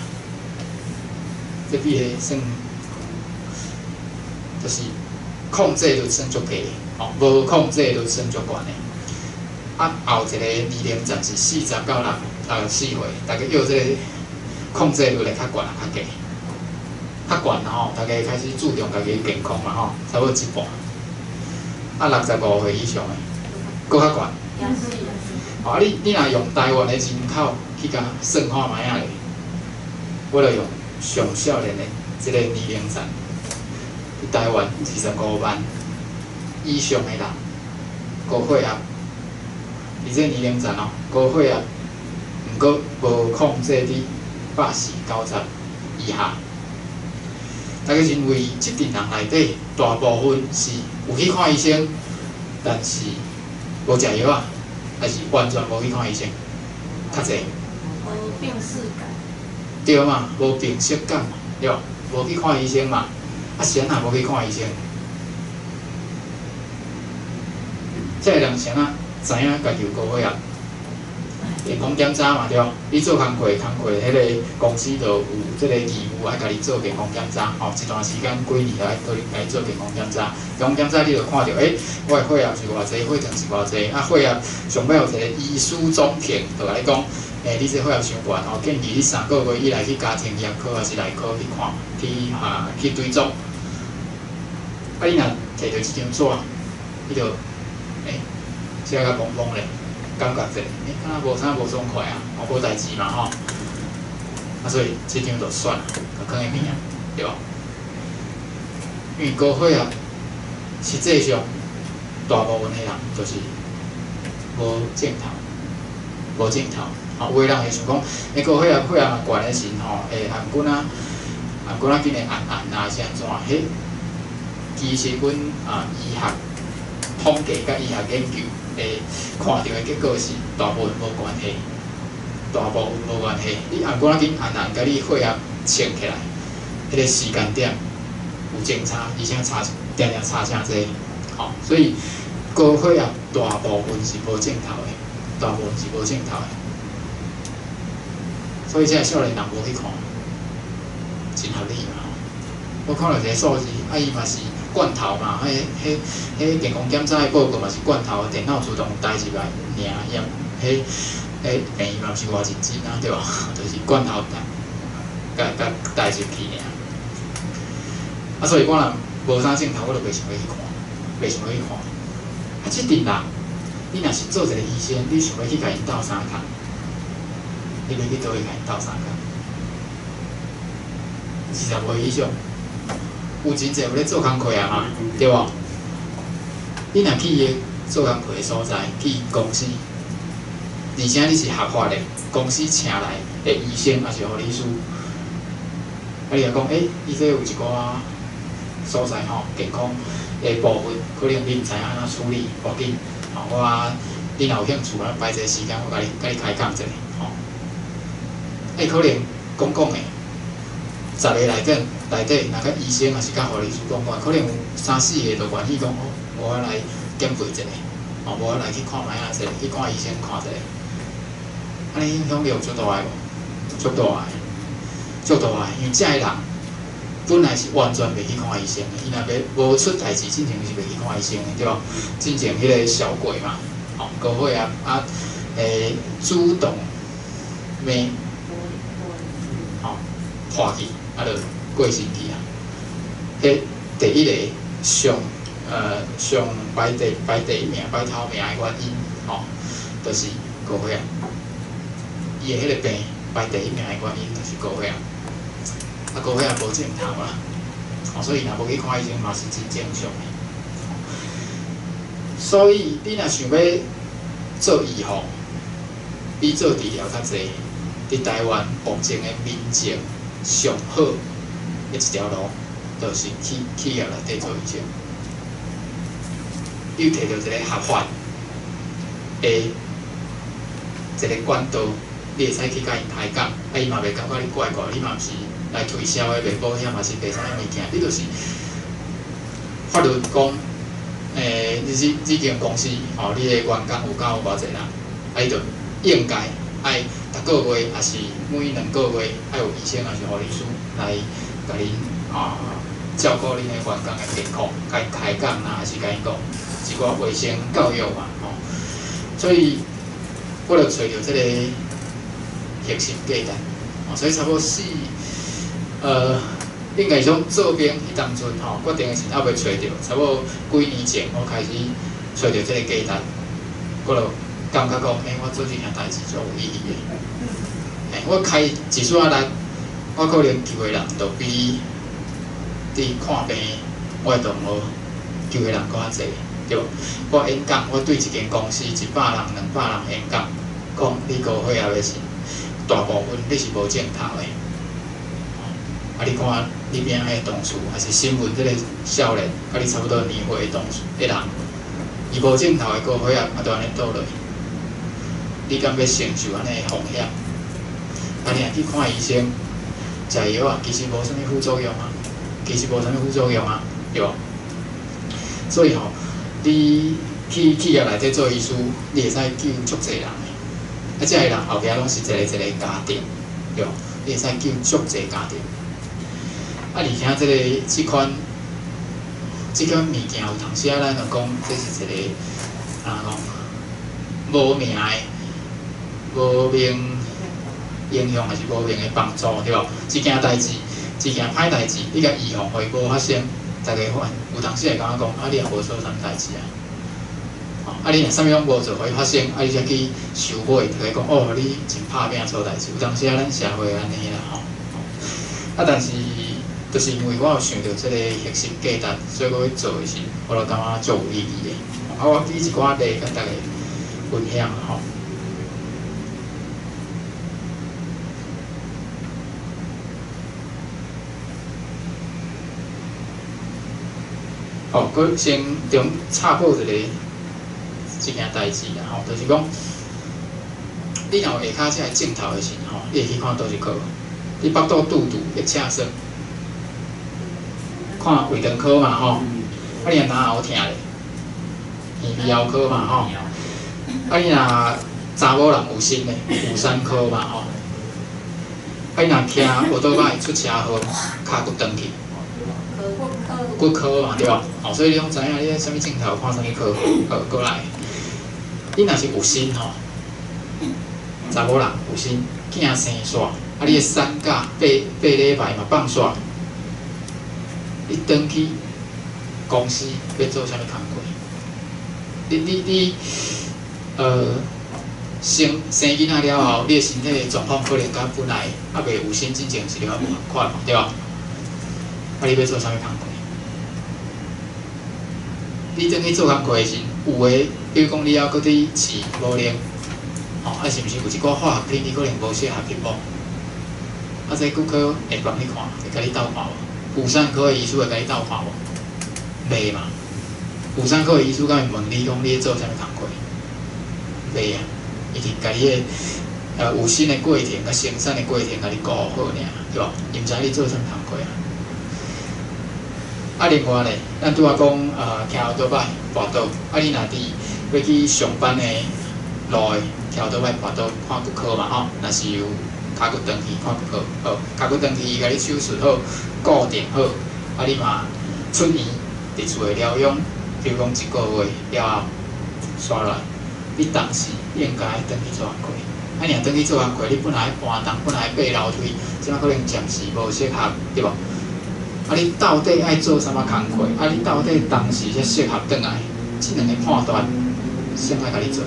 這比例算，就是控制率算足低，吼，無控制率算足懸的。啊，後一個年齡層是40到64歲，大家約這個控制率會較懸啊，較低，較懸吼，大家開始注重家己健康嘛吼，差不多一半。啊，65歲以上的，閣較懸。啊，你若用台灣的人口去共算看覓仔咧，我就用上少年的這個年齡層，佇台灣25萬以上的人，高血壓，佇這個年齡層哦，高血壓，毋過無控制佇百四九十以下。大家認為這陣人內底，大部分是有去看醫生，但是無食藥啊，還是完全無去看醫生？較濟。無病識感。對嘛，無病識感嘛，對無？無去看醫生嘛，啊是按怎無去看醫生？這个人是按怎知影家己有高血壓？健康檢查嘛，對無？你做工課，工課彼个公司就有這個義務愛共你做健康檢查，吼，一段時間幾年來都共你做健康檢查。健康檢查你就看著，欸，我的血壓是偌濟，血糖是偌濟，啊，血壓上尾有一個醫師總評，就共你講，欸，你這血壓傷懸吼，建議你3個月以內去家庭藥科還是內科去看，去啊去追蹤。啊，你若摕著這張紙，你就，欸，寫甲懵懵咧。感覺者，欸，敢若無啥無爽快啊，哦，無代誌嘛吼，啊，所以這張就算啦，共囥佇邊啊，對無？因為高血壓實際上大部分的人就是無症頭，無症頭，吼，有的人會想講，欸，高血壓血壓若懸的時吼，會頷頸仔，頷頸仔緊會按按啊，是按怎？彼其實阮啊醫學統計佮醫學研究。會看著的結果是大部分無關係，大部分無關係。你頷頸仔緊按按，共你血壓稱起來，彼個時間點有真差，而且差定定差誠濟，吼。所以高血壓大部分是無症頭的，大部分是無症頭的。所以這个少年人無去看，真合理嘛吼。我看著一個數字，啊伊嘛是罐頭嘛，彼、彼、彼健康檢查的報告嘛是罐頭，電腦自動代入來爾，伊彼、彼病院嘛毋是偌認真啊，對無？就是罐頭代，共共代入去爾。啊，所以我若無啥症頭，我就袂想欲去看，袂想欲去看。啊，這陣人，你若是做一個醫生，你想欲去共𪜶鬥相共？你欲去佗位共𪜶鬥相共？25歲以上。有真濟有咧做工課啊嘛，對無？你若去伊個做工課的所在，去公司，而且你是合法的，公司請來的醫生抑是護理師，啊，你若講，欸，伊這有一寡所在吼，健康的部分，可能你毋知影按怎處理，無要緊，吼，我你若有興趣，我排一個時間，我共你開講一下，吼。欸，可能講講的，十個內底。內底若佮醫生抑是佮護理師講講，可能有三四個就願意講，哦，我來減肥一下，哦，無我來去看覓仔一下，去看醫生看一下，按呢影響力有足大的無？足大的，足大的，因為這个人本來是完全袂去看醫生的，伊若袂無出代誌，進前是袂去看醫生的，對無？進前彼個小鬼嘛，吼，高血壓啊，欸，主動脈，吼，破去，啊，就過身去啊！彼第一个上排第一名、排头名的原因，吼，就是高血压。伊的彼个病排第一名的原因就是高血压。啊，高血压无症头啦，哦，所以若无去看医生嘛是真正常的。所以你若想欲做预防，比做治疗较济，伫台湾目前的民众上好的一条路，就是去企业内底做医生。你有提著一个合法的一个管道，你会使去共𪜶开讲，啊，伊嘛袂感觉你怪怪，你嘛毋是来推销的，卖保险，嘛是卖啥物物件，你就是法律讲，你这间公司吼，你的员工有够偌济人，啊，伊就应该爱逐个月，抑是每2个月，爱有医生，抑是护理师来共恁啊照顾恁的员工的健康，共𪜶开讲啦，抑是共𪜶讲一寡卫生教育嘛，吼。所以我就揣著这个核心价值，哦，所以差不多应该讲做兵彼当阵吼，决定的时犹未揣著，差不多几年前我开始揣著这个价值，我就感觉讲，我做这件代志足有意义的。我开一撮仔力，我可能救的人就比伫看病我的同学救的人阁较济，对无？我演讲，我对一间公司100人、200人演讲，讲你高血压的时，大部分你是无症头的。啊！你看你边仔彼个同事，抑是新闻这个少年，佮你差不多年岁的同事的人，伊无症头的高血压，啊，就按呢倒落。你敢欲承受按呢的风险？啊，你若去看医生，食药啊，其实无啥物副作用啊，其实无啥物副作用啊，对无？所以吼，你去企业内底做医师，你会使救足济人的。啊，这个人后壁拢是一个一个家庭，对无？你会使救足济家庭。啊，而且这款物件，有当时啊，咱就讲这是一个按怎讲无名的、无名影响，抑是无名的帮助，对无？一件代志，一件歹代志，你共预防，予伊无发生，大家可能有当时会感觉讲，啊，你也无做啥物代志啊，啊，你若啥物拢无做，予伊发生，啊，你才去受悔，大家讲哦，你真拍拼做代志。有当时啊，咱社会按呢啦，吼。啊，但是。就是因为我有想著这个核心价值，所以我去做的时，我就感觉足有意义的。啊，我举一寡例共大家分享吼。好，阁先中插播一个这件代志啦吼，就是讲，你若有下跤这个症头的时吼，你会去看佗一科？你腹肚拄拄会赤酸。看胃肠科嘛吼，啊你若咽喉疼咧，耳鼻喉科嘛吼，啊你若查某人有身咧，妇产科嘛吼，啊你若骑摩托车出车祸，跤骨断去，骨科嘛对无？吼，所以你拢知影你啥物症头看啥物科，好，阁来，你若是有身吼，查某人有身，囝生煞，啊你的产假8礼拜嘛放煞。你转去公司欲做啥物工课？你生生囡仔了后，你的身体状况可能佮本来犹未有身之前是了无仝款嘛，对无？啊，你欲做啥物工课？你转去做工课的时，有的，比如讲你犹阁伫饲母奶，吼，啊是毋是有一寡化学品你可能无适合去摸？啊，这骨科会帮你看，会共你斗看无？妇产科的医师会共你斗看无？袂嘛。妇产科的医师敢会问你讲你咧做啥物工课？袂啊，伊伫共你个有身的过程佮生产的过程共你顾好尔，对无？伊毋知你做啥物工课啊。啊，另外咧，咱拄仔讲骑欧多摆跋倒，啊，你若伫欲去上班的路的骑欧多摆跋倒看骨科嘛吼，若是有跤骨断去看骨科，好，跤骨断去伊共你手术好，固定好，啊，你嘛出院伫厝内疗养，比如讲一个月了后，煞来，你当时应该转去做工课。啊，你若转去做工课，你本来搬重，本来爬楼梯，这摆可能暂时无适合，对无？啊，你到底愛做啥物工課？啊，你到底當時才適合轉來？這兩個判斷，誰愛共你做？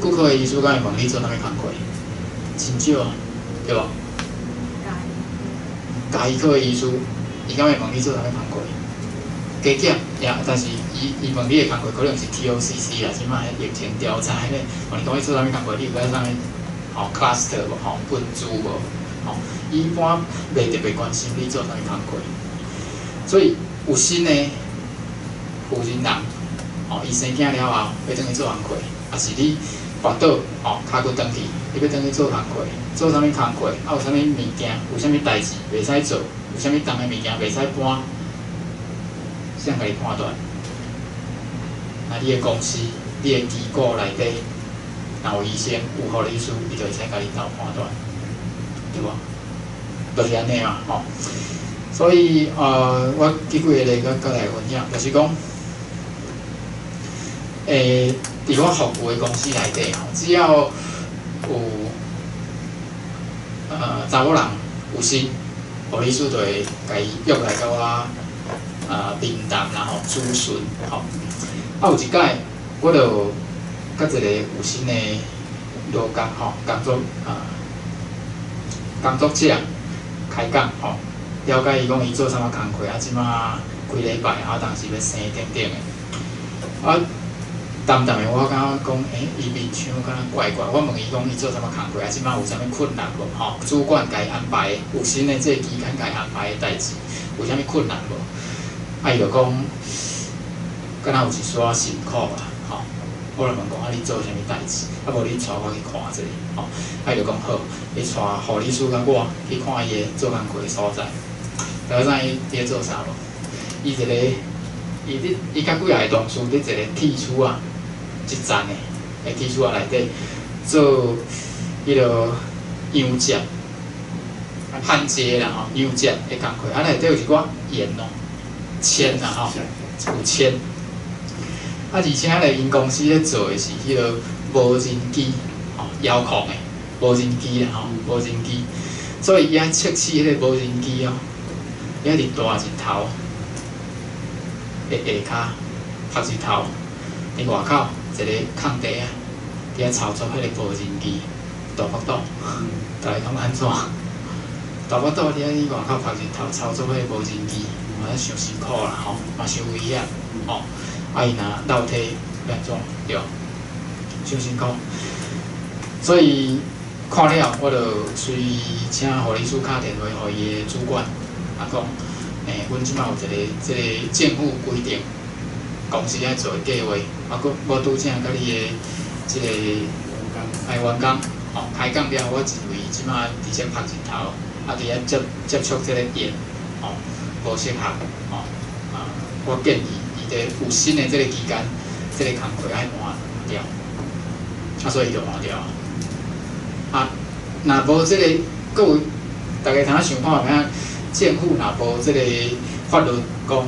骨科的醫師敢會問你做啥物工課？真少啊，對無？家醫科的醫師，伊敢會問你做啥物工課？加減也，但是伊伊問你的工課可能是 TOCC 啦，這擺疫情調查彼個，問你講你做啥物工課？你有甲啥物吼 cluster 無？吼分組無？吼，伊一般袂特別關心你做啥物工課，所以有新的負責人，吼，伊生囝了後欲轉去做工課，抑是你跋倒吼，跤骨斷去，你欲轉去做工課，做啥物工課？啊，有啥物物件，有啥物代誌袂使做，有啥物重的物件袂使搬，誰共你判斷？那你的公司、你的機構內底，若有醫生、有護理師，伊就會使共你鬥判斷，對無？就是按呢嘛，吼。所以我舉幾个例佮佮來分享，就是講，佇我服務的公司內底吼，只要有查某人有心，護理師就會共伊約來共我面談啦吼，諮詢吼。啊，有一擺我就佮一個有心的勞工吼，工作者開講吼，了解伊講伊做啥物工課，啊，這馬幾禮拜啊，當時欲生等等的，啊。淡淡的，我感覺講，伊面相敢若怪怪。我問伊講，伊做啥物工課，啊，這馬有啥物困難無？吼，主管共伊安排的，有新的這個期間共伊安排的代誌，有啥物困難無？啊，伊就講，敢若有一絲辛苦啦，吼。我就問講，啊，你做啥物代誌？啊，無你帶我去看一下，吼。啊，伊就講好，伊帶護理師佮我去看伊的做工課的所在。大家知伊佇咧做啥無？伊一个，伊佇伊佮幾仔個同事佇一个鐵厝仔。一層的，的鐵厝仔內底做彼落陽接、焊接啦吼，陽接的工課，啊內底有一寡鹽哦、鉛啦吼，有鉛。啊，而且咧，𪜶公司咧做的是彼落無人機，吼，遙控的無人機啦吼，無人機，所以伊愛測試彼個無人機哦，伊愛佇大日頭的下跤，曝日頭，佇外口。一个空地啊，佇遐操作彼个無人機，大腹肚，大家感覺按怎？大腹肚佇遐佇外口曝日頭操作彼个無人機，嘛傷辛苦啦吼，嘛傷危險吼。啊，伊若落體欲按怎？對，傷辛苦。所以看了，我就隨請護理師敲電話予伊的主管，啊講，阮這馬有一个這个政府規定。公司愛做的計劃，啊，閣我拄才佮你的這個員工吼開講了，我認為這馬佇這曝日頭，啊，佇遐接觸這個鹽，吼，無適合，吼，啊，我建議伊佇有薪的這個期間，這個工課愛換掉，啊，所以伊就換掉。啊，若無這個，閣有大家通想看覓仔？政府若無這個法律講。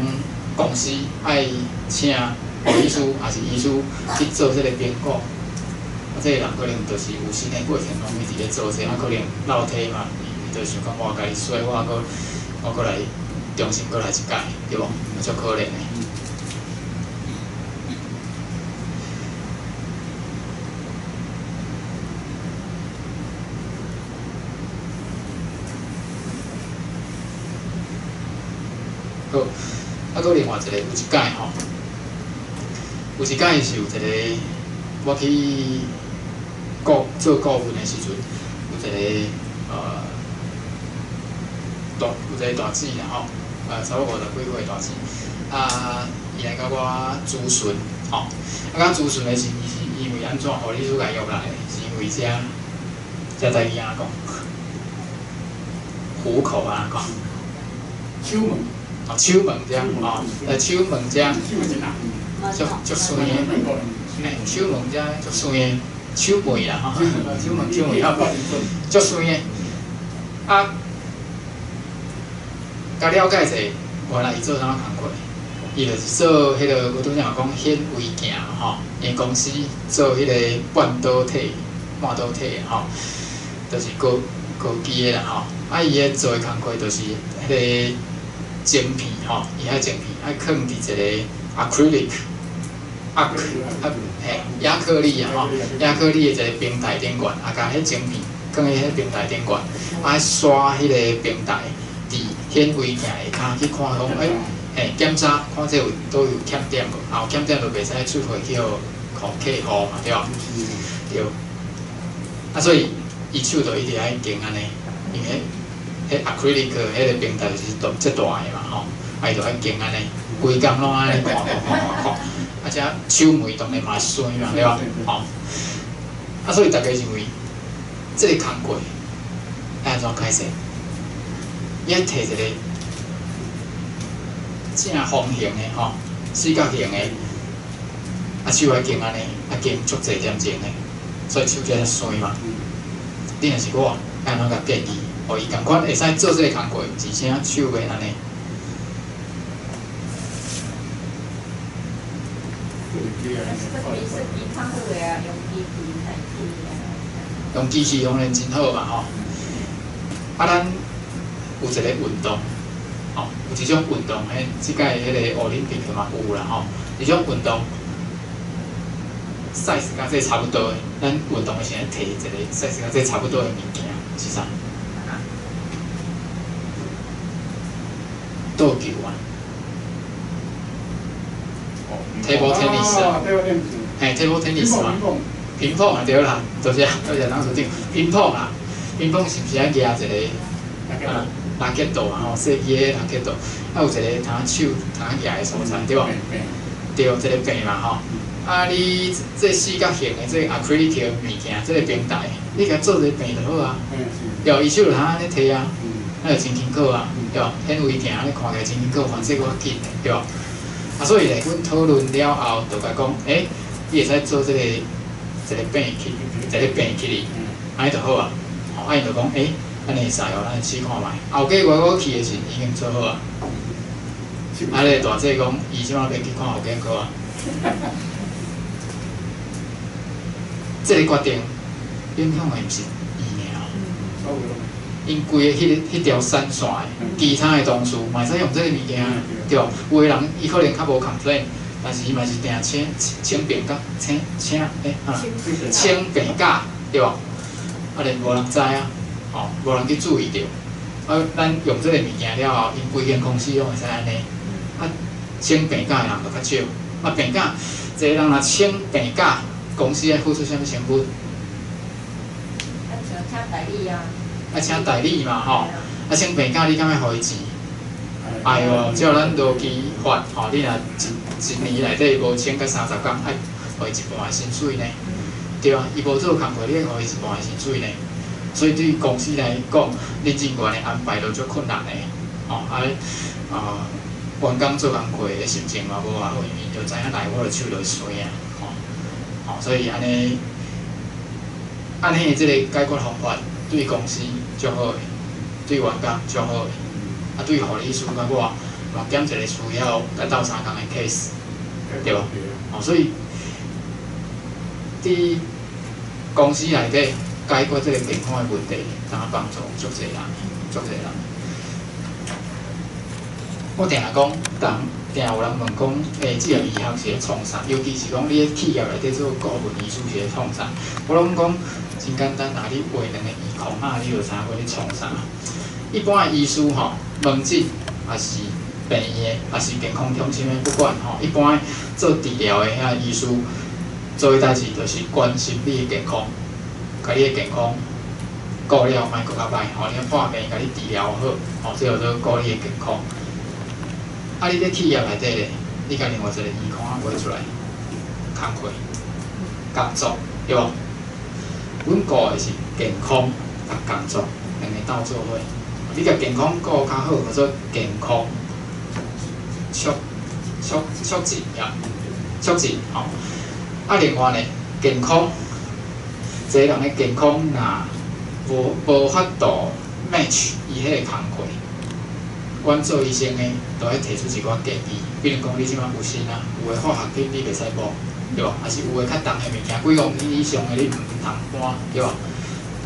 公司愛請護理師，抑是醫師去做這個評估，啊，這個人可能就是有心的過程攏一直咧做這個，啊，可能落體嘛，伊就想講我共伊說，我閣來重新閣來一擺，對無？足可憐的。好。啊，閣另外一个有一擺吼，有一擺是有一个，我去做顧問的時陣，有一个有一个大姊啦吼，差不多50幾歲大姊，啊，伊來共我諮詢吼，啊，共諮詢的時，伊是因為按怎護理師共伊約來的，是因為這台語按怎講？虎口按怎講？手門。哦，手門遮，哦，手門遮，足酸的，手門遮足酸的，手背啦吼，手門手背吼，足酸的。啊，佮了解者，原來伊做啥物工課？伊就是做彼个，我拄才有講顯微鏡吼，𪜶公司做彼個半導體、半導體吼，就是高高技的啦吼。啊，伊的做的工課就是彼個。晶片吼，伊彼晶片愛囥佇一个 acrylic，啊啊嘿，亞克力啊吼，亞克力的一個平台頂懸，啊，共彼晶片囥佇彼平台頂懸，啊刷彼个平台，佇顯微鏡下跤去看講，欸，嘿，檢查看這有佗有欠點無？啊，有欠點就袂使出貨去予客戶嘛，對無？對。啊，所以伊手就一直愛經按呢，因為彼 acrylic 彼个平台就是大遮大个嘛吼，啊伊就愛經按呢，規工攏按呢看看看看看，啊這手毛當然嘛會酸嘛，對無？吼，啊所以大家認為這个工課愛按怎解釋？伊愛提一個正方形的吼，四角形的，啊手愛經按呢，啊經足濟點鐘的，所以手才酸嘛。你若是我，愛按怎共建議？予伊仝款會使做這个工課，而且手袂按呢。設計較好的啊，用機器代替啊。用機器當然真好嘛吼。啊，咱有一个運動，吼，有一種運動，彼這擺彼个奧林匹克嘛有啦吼。一種運動 size 佮這差不多的，咱運動的時陣提一個 size 佮這差不多的物件是啥？桌球啊，table tennis 啊，嘿，table tennis 嘛，乒乓啊對啦，多謝多謝董事長，乒乓啊，乒乓是毋是愛舉一个啊拉結道啊吼，細支的拉結道，啊有一个通手通舉的所在對無？對，這个柄嘛吼，啊你這四角形的這 acrylic 的物件，這个平台，你共做一个柄就好啊，對，伊手就通按呢提啊。那就真輕巧啊，對無？顯微鏡按呢看起來真輕巧，反正較緊的，對無？啊，所以咧，阮討論了後，就共講，欸，你會使做這个一個柄去，一個柄起哩，按呢就好啊。吼，啊，𪜶就講，欸，按呢會使哦，咱試看覓。後幾月我去的時陣已經做好啊。啊，咧大姐講，伊這擺欲去看有健康啊。這个決定影響的毋是伊爾。𪜶規个彼條產線的其他的同事嘛會使用這个物件，對無？有的人伊可能較無 complain，但是伊嘛是定請請病假，請請欸啊，請病假，對無？啊，連無人知啊，吼，無人去注意著。啊，咱用這个物件了後，𪜶規間公司攏會使按呢。啊，請病假的人就較少。啊，病假，一个人若請病假，公司愛付出啥物成本？啊，像請代理啊。愛請代理嘛吼，啊請病假你敢愛予伊錢？愛哦，照咱勞基法吼，你若一年內底無請甲30工，愛予伊一半的薪水呢。對啊，伊無做工課，你愛予伊一半的薪水呢。所以對公司來講，你人員的安排都足困難的，吼啊啊，員工做工課的心情嘛無偌好，因為就知影來我的手就會酸啊，吼，吼，所以按呢，按呢這個解決方法對公司足好的，對員工足好的，啊對護理師佮我嘛減一個需要共鬥相共的 case，對無？吼，所以佇公司內底解決這個健康的問題，通幫助足濟人，足濟人。我定定講，人定有人問講，欸，職業醫學是咧創啥？尤其是講你咧企業內底做顧問醫師是咧創啥？我攏講真簡單，若你畫兩个圓框仔，你就知影我咧創啥。一般的醫師吼，門診抑是病院的，抑是健康中心的，不管吼，一般做治療的遐醫師做的代誌，就是關心你的健康，共你的健康顧了，莫閣較歹吼，你破病，共你治療好，吼，這叫做顧你的健康。啊，你佇企業內底咧，你共另外一個圓框仔畫出來，工課、工作，對無？阮顧的是健康佮工作兩個鬥做伙。你共健康顧較好，叫做健康促促促進呀，促進吼。啊，另外呢，健康，一個人的健康若無法度 match 伊彼个工課，阮做醫生的都愛提出一寡建議，比如講你這擺有身啊，有的化學品你袂使摸，對無？抑是有的較重的物件，幾公斤以上的你毋通搬，對無？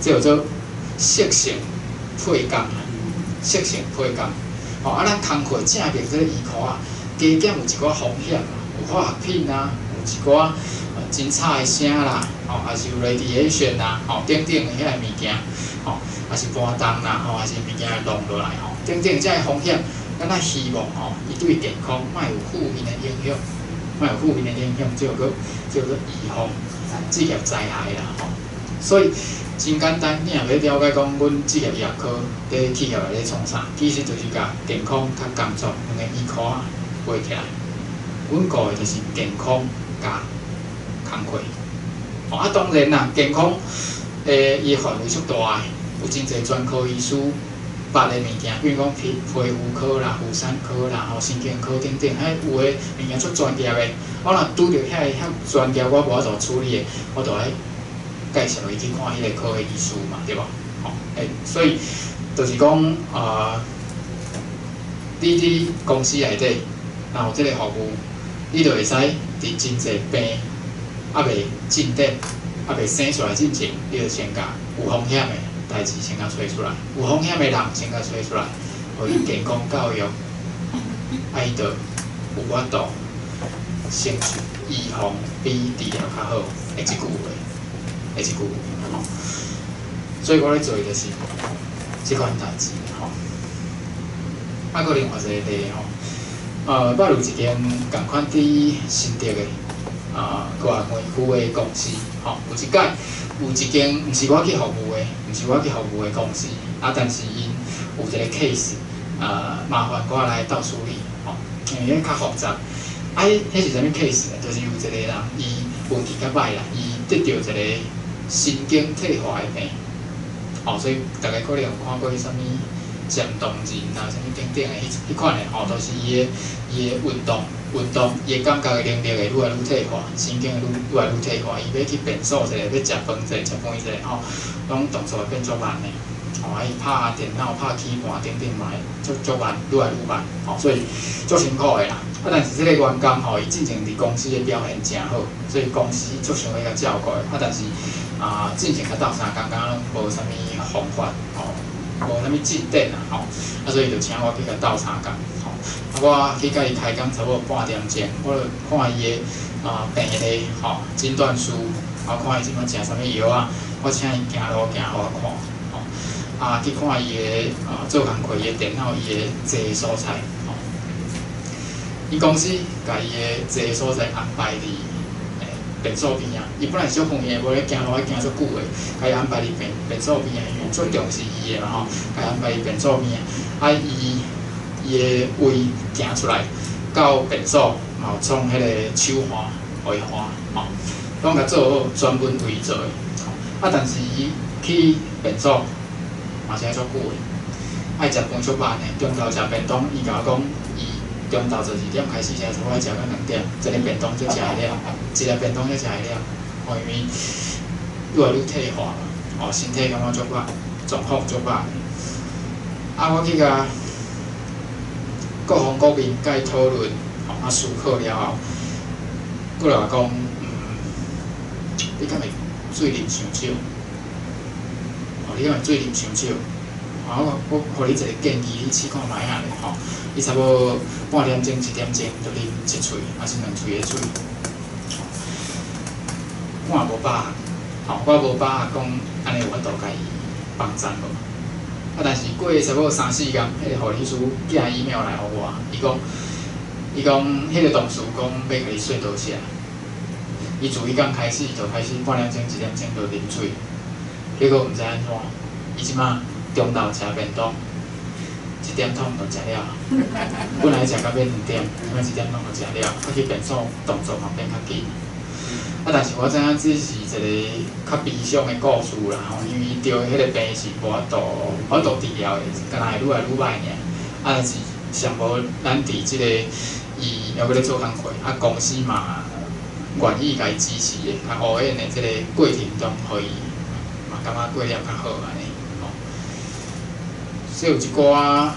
這叫做適性配工啊，適性配工。吼，啊，咱工課正面這个醫科啊，加減有一寡風險啦，有化學品啊，有一寡真吵的聲啦，吼，抑是有 radiation 啦，吼，等等的遐个物件，吼，抑是搬重啦，吼，抑是物件會弄落來，吼，等等這个風險，咱愛希望吼，伊對健康莫有負面的影響，莫有負面的影響，叫做預防職業災害啦，吼。所以真簡單，你若欲了解講，阮職業醫學科佇企業內底創啥，其實就是共健康佮工作兩个醫科仔合起來。阮顧的就是健康佮工課。哦，啊，當然啦，健康伊的範圍足大的，有真濟專科醫師捌的物件，比如講皮膚科啦、婦產科啦、吼神經科等等，彼有的物件足專業的。我若拄著遐个遐專業，我無法度處理的，我就愛介紹伊去看彼个科的醫師嘛，對無？吼，所以就是講啊，你佇公司內底，若有這个服務，你就會使佇真濟病猶未進展、猶未生出來進前，你就先共有風險的代誌先共揣出來，有風險的人先共揣出來，予伊健康教育，啊伊就有法度先預防比治療較好的這句話，的這句話吼。所以我咧做的就是這款代誌吼。啊，閣另外一個例吼，捌有一間仝款佇新竹的高雄園區的公司，吼，有一擺有一間毋是我去服務的，毋是我去服務的公司，啊，但是𪜶有一個 case，麻煩我來鬥處理，吼，因為彼較複雜。啊，彼是啥物 case 呢？就是有一個人，伊運氣較䆀啦，伊得著一個神經退化的病，吼，所以逐家可能有看過彼啥物漸凍人啊，啥物等等的彼款的吼，都是伊的運動，伊的感覺的能力會愈來愈退化，神經會愈來愈退化，伊欲去便所一下，欲食飯一下，食飯一下吼，攏動作會變足慢的，吼，啊伊拍電腦、拍鍵盤等等嘛會足足慢，愈來愈慢，吼，所以足辛苦的啦。啊，但是這個員工吼，伊進前佇公司的表現誠好，所以公司足想欲共照顧的。啊，但是啊，進前共鬥相共，敢若攏無啥物方法，吼，無啥物進展啊，吼，啊，所以就請我去共鬥相共，吼。啊，我去共伊開講差不多半點鐘，我就看伊的病歷，吼，診斷書，啊，看伊這擺食啥物藥啊，我請伊行路行予我看，吼，啊，去看伊的做工課伊的電腦，伊的坐的所在，吼。伊公司共伊的坐的所在安排佇便所邊仔，伊本來是足遠的，無咧行路愛行足久的，共伊安排佇便所邊仔，因為足重視伊的嘛吼，共伊安排佇便所邊仔，啊伊的位行出來到便所，嘛有創彼個手環，予伊換，吼，攏共做好，專門為伊做的，啊，但是伊去便所嘛是愛足久的，愛食飯足慢的，中晝食便當，伊共我講，伊中晝12點開始食，差不多愛食到2點，一个便當才食會了，一个便當才食會了，吼，因為愈來愈退化嘛，吼，身體感覺足歹，狀況足歹。啊，我去共各方各面共伊討論，吼，啊思考了後，閣來講，你敢會水啉傷少？吼，你敢會水啉傷少？啊，我予你一個建議，你試看覓仔咧，吼，你差不多半點鐘、1點鐘就啉一喙，抑是兩喙的水。我也無把握，吼，我無把握講按呢有法度共伊幫贊無。啊，但是過差不多三四工，彼个護理師寄 email 來予我，伊講，彼个同事講欲共伊說多謝。伊自彼工開始就開始半點鐘、1點鐘就啉水，結果毋知按怎，伊這擺中晝食便當，1點通就食了。本來食到欲2點，這擺1點通就食了，啊去便所動作嘛變較緊。啊，但是我知影這是一個較悲傷的故事啦，吼，因為伊著彼個病是無法度治療的，敢若會愈來愈歹爾。啊，但是上無咱佇這個伊猶閣咧做工課，啊公司嘛願意共伊支持的，較烏煙的這個過程中，予伊嘛感覺過了較好按呢，吼。所以有一寡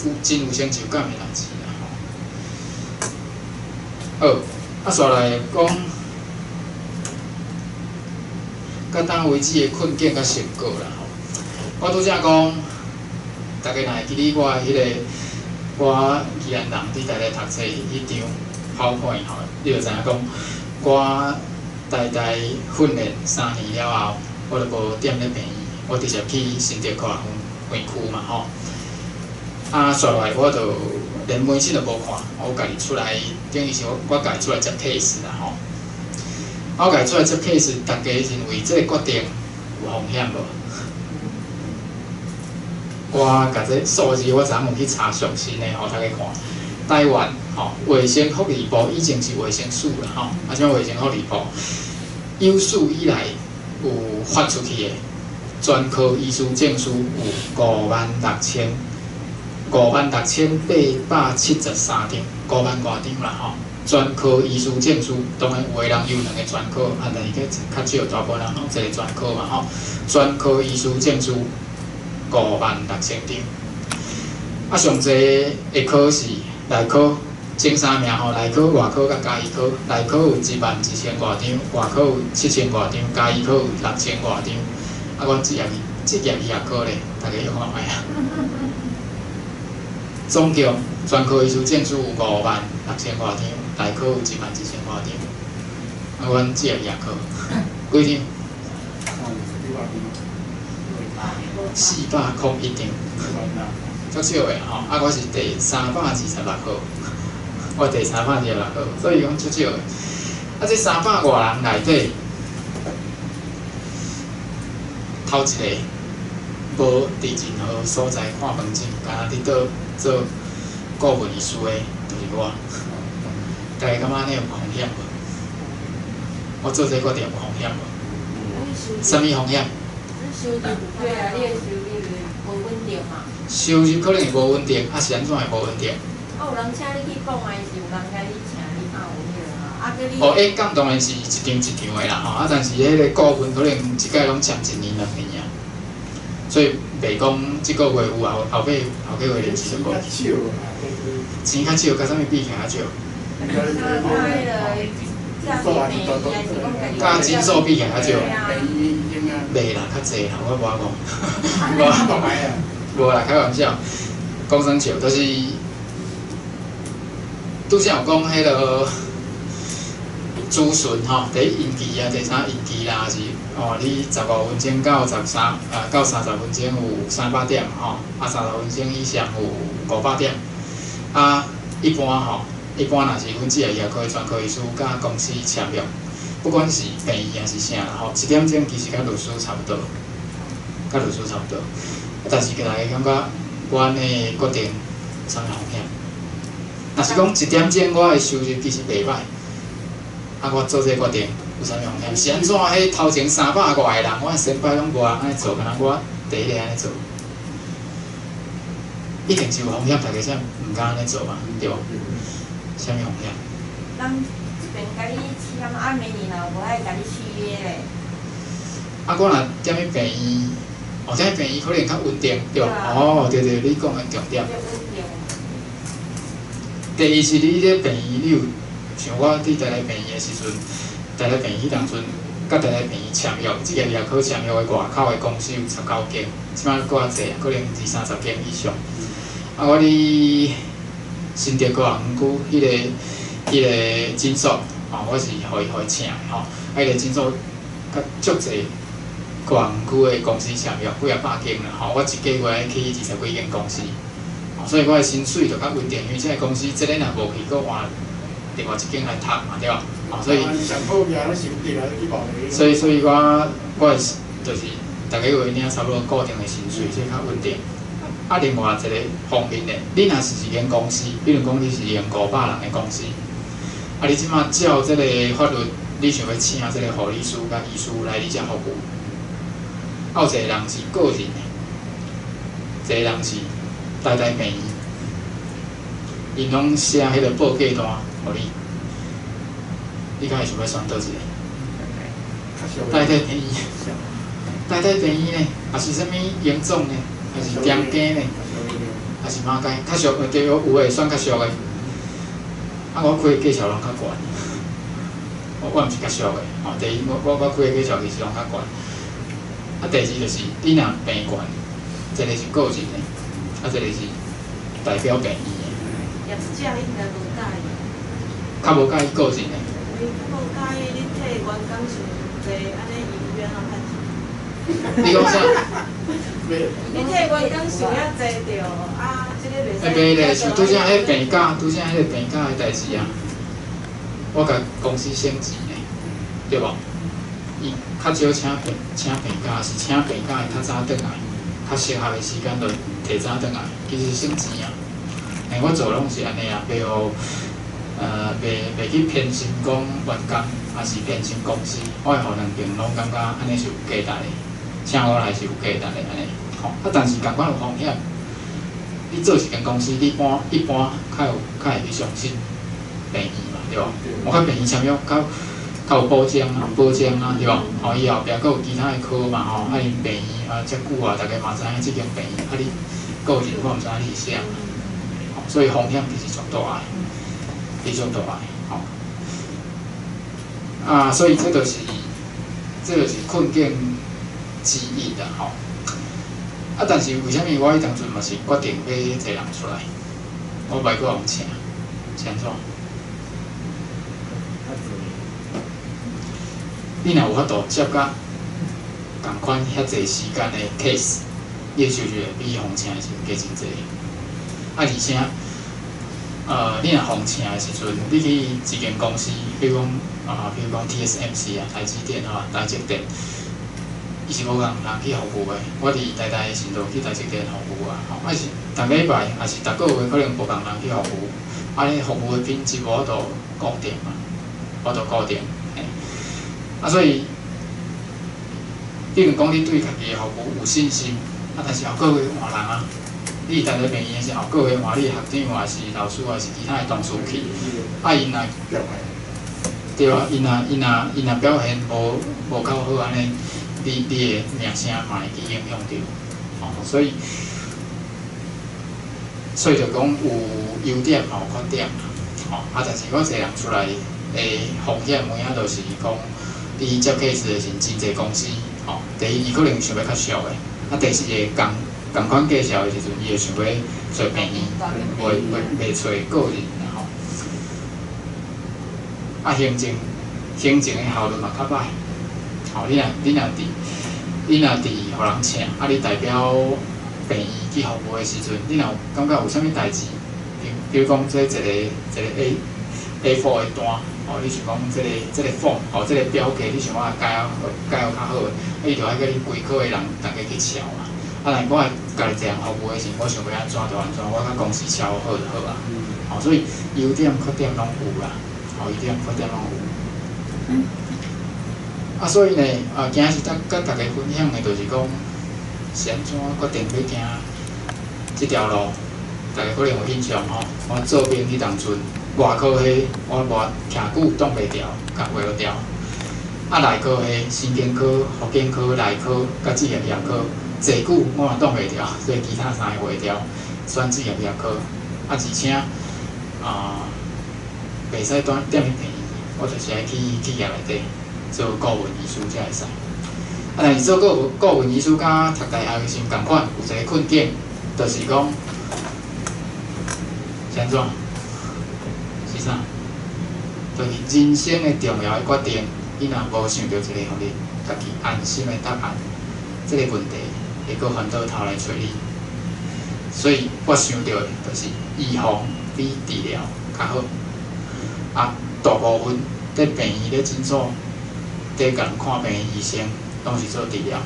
有真有成就感的代誌啦，吼。好，啊，煞來講，到今為止的困境佮成果啦，吼。我拄才講，逐家若會記得我彼个我宜蘭人佇台大讀冊彼張 PowerPoint 吼，你就知影講，我台大訓練3年了後，我就無踮咧病院，我直接去新竹科學園區嘛吼。啊，煞落來我就連門診都無看，我家己出來，等於是我家己出來接 case 啦吼。我家己出來接 case，逐家認為這個決定有風險無？我共這數字，我昨昏有去查上新的，予大家看。台灣吼，衛生福利部以前是衛生署啦吼，啊，這擺衛生福利部有史以來有發出去的專科醫師證書有56,873張，5萬外張啦吼。專科醫師證書，當然有的人有兩个專科，啊，但是較少，大部分人攏一个專科嘛吼。專科醫師證書56,000張，啊，上濟會考是內科前三名吼，內科、外科佮家醫科。內科有11,000外張，外科有7,000外張，家醫科有6,000外張。啊，阮職業醫學科咧，大家用看覓啊？總共專科醫師證書有56,000外張，內科有11,000外張。啊，阮職業醫學科幾張？401張，足少的吼。啊，我是第326號，我第三百二十六號，所以講足少的。啊，這三百外人內底，頭一个無佇任何所在看門診，敢若佇佗做顧問醫師的，就是我。大家感覺按呢有風險無？我做這個決定有風險無？啥物風險？收入對啊，你的收入無穩定嘛？收入可能會無穩定，啊是按怎會無穩定？啊，有人請你去講啊，是有人共你請你敢有彼个啊？啊，閣你哦，演講當然是一場一場的啦，吼啊，但是彼个顧問可能一擺攏簽一年兩年啊，所以袂講這個月有後後尾後幾個月連續就無。錢較少，佮啥物比起來較少？佮診所比起來較少。袂啦，較濟啦，我無法講。無啦，開玩笑，講耍笑，就是拄才有講彼个諮詢吼，第一孕期啊，第三孕期啦，是哦，你15分鐘到13啊到30分鐘有300點吼，啊30分鐘以上有500點，啊一般吼，一般若是阮職業醫學科的專科醫師佮公司簽約，不管是病院抑是啥啦吼，一點鐘其實佮律師差不多，佮律師差不多。但是大家感覺我按呢決定有啥物風險？若是講一點鐘我的收入其實袂歹，啊，我做這個決定有啥物風險？是按怎？彼頭前三百外个人，我先輩攏無人按呢做，敢若我第一个按呢做，一定是有風險，大家才毋敢按呢做嘛，對無？啥物風險？人這邊共你簽，啊，明年若無愛共你續約咧。啊，我若踮咧病院，哦，踮咧病院可能較穩定，對無？哦，對對，你講的重點。第二是你咧病院，你有像我佇台大病院的時陣，台大病院彼當陣，佮台大病院簽約，職業醫學科簽約的外口的公司有19間，這擺閣較濟，可能二三十間以上。啊，我佇新竹高園區彼个診所，吼，我是予伊請的吼，啊，彼个診所佮足濟高園區的公司簽約，幾仔百間啦，吼，我一个月愛去二十幾間公司。所以我的薪水就較穩定，因為這个公司這个若無去，閣換另外一間來讀嘛，對無？哦，所以，所以我就是逐个月領差不多固定的薪水，這較穩定。啊，另外一個方面咧，你若是一間公司，比如講你是用500人的公司，啊，你這擺照這個法律，你想欲請這個護理師佮醫師來你遮服務，啊，有一個人是個人的，一個人是台大病院，𪜶攏寫彼个報價單予你，你敢會想欲選佗一个？台大病院，台大病院呢，也是啥物榮總呢，還是中間呢，還是馬偕較俗，對，有的選較俗的。啊，我開的價錢攏較懸，我毋是較俗的，吼。第一，我開的價錢其實攏較懸。啊，第二就是你若病懸，一個是個人的，啊，這個是代表病院的。業者應該無佮意。較無佮意個人的。伊較無佮意你替員工傷濟，按呢伊欲按怎趁錢？你講啥？你替員工想遐濟著，啊，這個袂使。欸，袂咧，像拄才彼病假，拄才彼个病假的代誌啊，我共公司省錢呢，對無？伊較少請病假，是請病假會較早轉來，較適合的時間就提早轉來，其實省錢啊。欸，我做攏是按呢啊，袂予袂去偏心講員工，抑是偏心公司，我會予兩爿攏感覺按呢是有價值的，請我來是有價值的按呢。吼，啊，但是仝款有風險。你做一間公司，你一般一般較有較會去相信病院嘛，對無？我較病院簽約較較有保障啊，保障啊，對無？吼，伊後壁閣有其他的科嘛，吼，啊，𪜶病院啊，遮久啊，逐家嘛知影這間病院，啊，你個人我毋知影你是啥，吼，所以風險其實足大的，其實足大的，吼。啊，所以這就是困境之一啦，吼。啊，但是為啥物我彼當陣嘛是決定欲揣人出來？我袂閣予人請，是按怎？你若有法度接甲仝款遐濟時間的 case，你的收入會比予請的時陣加真濟。啊，而且，你若予請的時陣，你去一間公司，比如講 TSMC 啊，台積電吼，台積電。伊是無仝人去服務的，我佇台大的時陣就去台積電服務啊，吼，啊是逐禮拜，抑是逐個月可能無仝人去服務，啊，你服務的品質無法度固定嘛，無法度固定，嘿，啊所以，比如講你對家己的服務有信心，啊，但是後個月換人啊，你台大病院的時後個月換你學長，抑是老師，抑是其他的同事去，啊，𪜶若對啊，𪜶若表現無夠好按呢。你的名聲嘛會去影響著，吼，所以就講有優點嘛有缺點啦，吼，啊，但是我一個人出來的風險，有影就是講，你接 case 的時陣，真濟公司，吼，第一伊可能想欲較俗的，啊，第四個仝仝款介紹的時陣，伊會想欲揣病院，袂揣個人啦，吼，啊，行政的效率嘛較歹。吼，你若佇予人請，啊，你代表病院去服務的時陣，你若有感覺有啥物代誌，比如講這一個 A4 的單，吼，你想講這個 form，吼，這個表格，你想我改予較好的，啊，伊就愛佮恁規科的人逐家去敲嘛。啊，但是我家己一個人服務的時陣，我想欲按怎就按怎，我佮公司敲好就好啊。吼，所以優點缺點攏有啦，吼，優點缺點攏有。啊，所以呢，啊，今仔日佮大家分享的，就是講是按怎決定欲行這條路，大家可能有印象吼。我做兵彼當陣，外科系我無徛久擋袂牢，共劃落掉。啊，內科系神經科、復健科、內科佮職業醫學科，坐久我嘛擋袂牢，所以其他三个劃掉，選職業醫學科。啊，而且啊，袂使踮踮去病院，我就是愛去企業內底。做顧問醫師才會使，啊，但是做顧問醫師佮讀大學的時陣仝款，有一個困境，就是講是按怎？是啥？就是人生的重要的決定，你若無想著一個予你家己安心的答案，這個問題會閣翻倒頭來揣你。所以我想著的就是預防比治療較好。啊，大部分佇病院咧診所。佇共人看病的醫生，攏是做治療。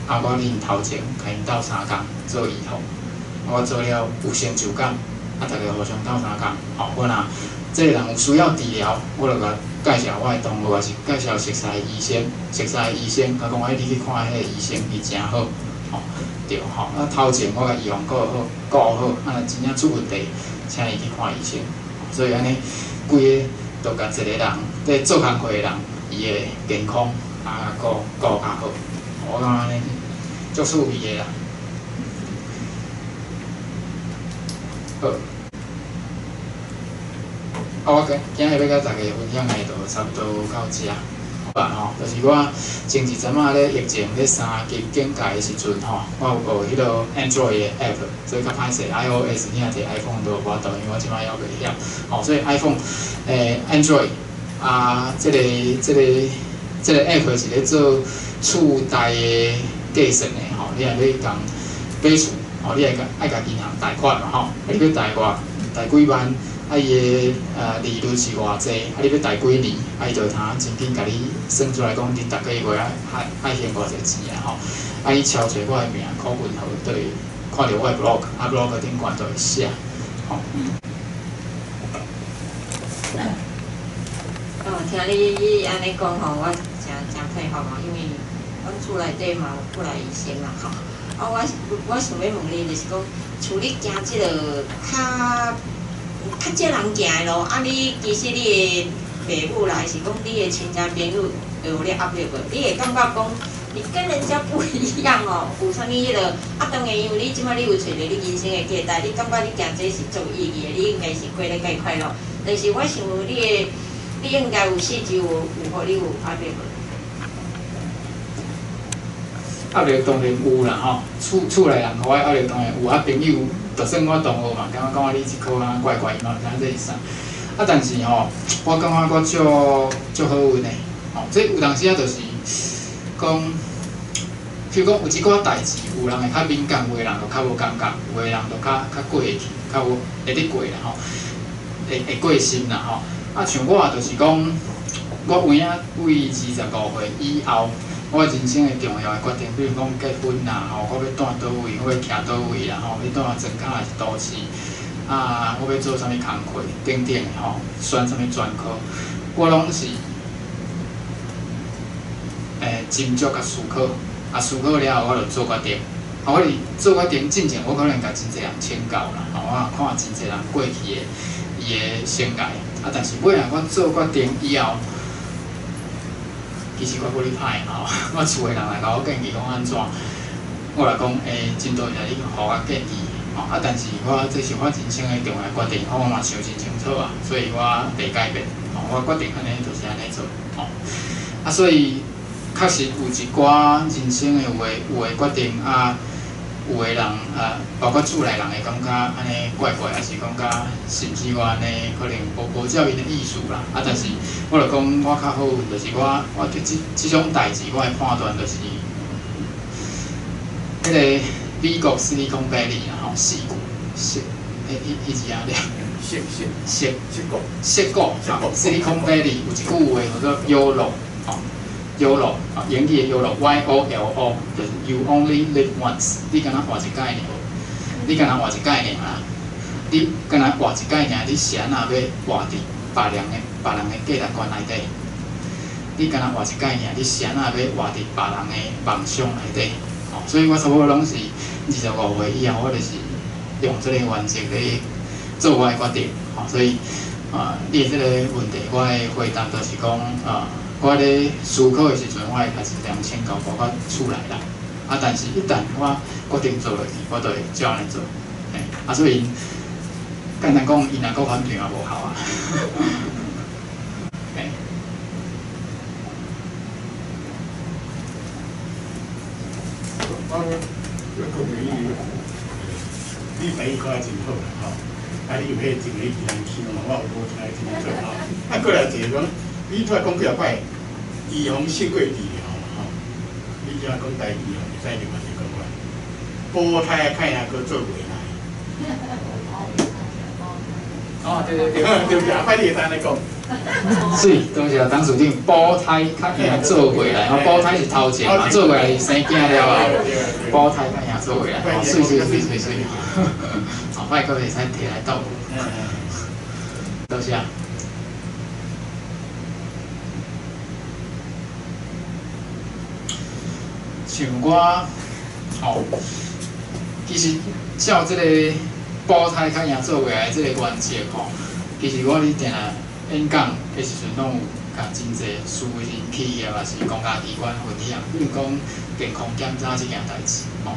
啊，我恁頭前共𪜶鬥相共做預防，我做了有成就感，啊，逐家互相鬥相共。吼，我若這個人有需要治療，我就共介紹我的同學，抑是介紹熟似的醫生，熟似的醫生，共講欸，你去看彼個醫生，伊誠好，吼，對吼。啊，頭前我共預防顧好，顧好，啊，若真正出問題，請伊去看醫生。所以按呢，規个就共一個人，佇做工課的人。伊的健康啊，顧顧較好，我感覺按呢足趣味的啦。好，啊，我今仔日欲佮大家分享的就差不多到遮。啊吼，就是我前一陣仔咧疫情咧三級警戒的時陣吼，我有學彼个 Android 的 App，所以較歹勢 iOS 你若摕 iPhone 都無法度，因為我這擺猶袂曉，吼，所以 iPhone ，Android 啊，這個 App 是咧做厝貸的計算的吼，你若欲共買厝，吼，你愛共銀行貸款嘛吼，啊你欲貸偌貸幾萬？啊，伊的利率是偌濟？啊，你欲貸幾年？啊，伊就會通真緊共你算出來講，你逐个月愛還偌濟錢啊吼！啊，你敲一個我的名柯文豪，就會看著我的 blog，啊 blog 頂懸就會寫，吼。哦，聽你按呢講吼，我誠誠佩服吼，因為阮厝內底嘛有過來醫生啦吼。啊，我想欲問你，就是講，像你行這个較少人行的路，啊！你其實你的父母啦，還是講你的親戚朋友會有咧壓力無？你會感覺講你跟人家不一樣哦，有啥物彼个？啊，當然因為你這擺你有揣著你人生的價值，你感覺你行這是足有意義的，你應該是過咧較快樂。但是我想你的，你應該有四周有予你有壓力無？壓力當然有啦吼，厝內人予我壓力當然有，啊朋友。就算我同學嘛，感覺講你這科啊怪怪，伊嘛毋知影這是啥。啊，但是吼，我感覺我足好運的，吼，這有當時啊，就是講，譬如講有一寡代誌，有人會較敏感，有的人就較無感覺，有的人就較過會去，較無會咧過啦吼，會過心啦吼。啊，像我就是講，我有影對25歲以後。我人生的重要的決定，比如講結婚啦，吼，我欲蹛佗位，我欲徛佗位啦，吼，欲蹛莊跤還是都市，啊，我欲做啥物工課等等的吼，選啥物專科，我攏是斟酌佮思考，啊，思考了後我就做決定。啊，我佇做決定進前，我可能共真濟人請教啦，吼，我看真濟人過去的伊的生涯，啊，但是尾仔我做決定以後。其實我閣咧歹吼，我厝的人來共我建議講按怎，我來講真多謝你予我建議，吼啊，但是我這是我人生的重要決定，我嘛想真清楚啊，所以我袂改變，吼，我決定按呢就是按呢做，吼，啊，所以確實有一寡人生的有的決定啊，有的人啊，包括厝內人會感覺按呢怪怪，抑是感覺是毋是我按呢可能無照𪜶的意思啦，啊，但是我就講我較好運，就是我對這種代誌，我的判斷就是，彼个美國 Silicon Valley 啦吼，矽谷，矽，彼字仔咧，矽矽矽矽谷，矽谷，Silicon Valley 有一句話叫做 YOLO，吼，YOLO，啊，英語的 YOLO，Y O L O，就是 You only live once，你敢若活一擺爾，你敢若活一擺爾啦，你敢若活一擺爾，你是按怎欲活佇別人的價值觀內底？你敢若活一擺爾，你是按怎欲活佇別人的夢想內底？吼，所以我差不多攏是25歲以後，我就是用這个原則咧做我的決定。吼，所以啊，你的這个問題，我的回答就是講啊，我咧思考的時陣，我會共真濟人請教，包括厝內人。啊，但是一旦我決定做落去，我就會照按呢做。嘿，啊，所以簡單講，伊若閣反對也無效啊。嘿。我講你，你台語講得真好啦吼，啊，你有彼個真個宜蘭腔嘛，我有無聽得清楚吼。啊，過來一个講，你拄仔講幾若擺，預防勝過治療嘛吼。你這講台語吼，會使另外一个講法，保胎較贏閣做未來。哦，對對對，對不對？擺你會使按呢講。是，多謝董事長，保胎較贏做未來，吼，保胎是頭前嘛，做未來是生囝了後，保胎較贏做未來，哦，媠媠媠媠媠，後擺閣會使提來鬥。多謝。像我，吼，其實照這個保胎較贏做未來這個原則吼，其實我佇定定演講的時陣，攏有共真濟私人企業，抑是公家機關分享，比如講健康檢查這件代誌，吼，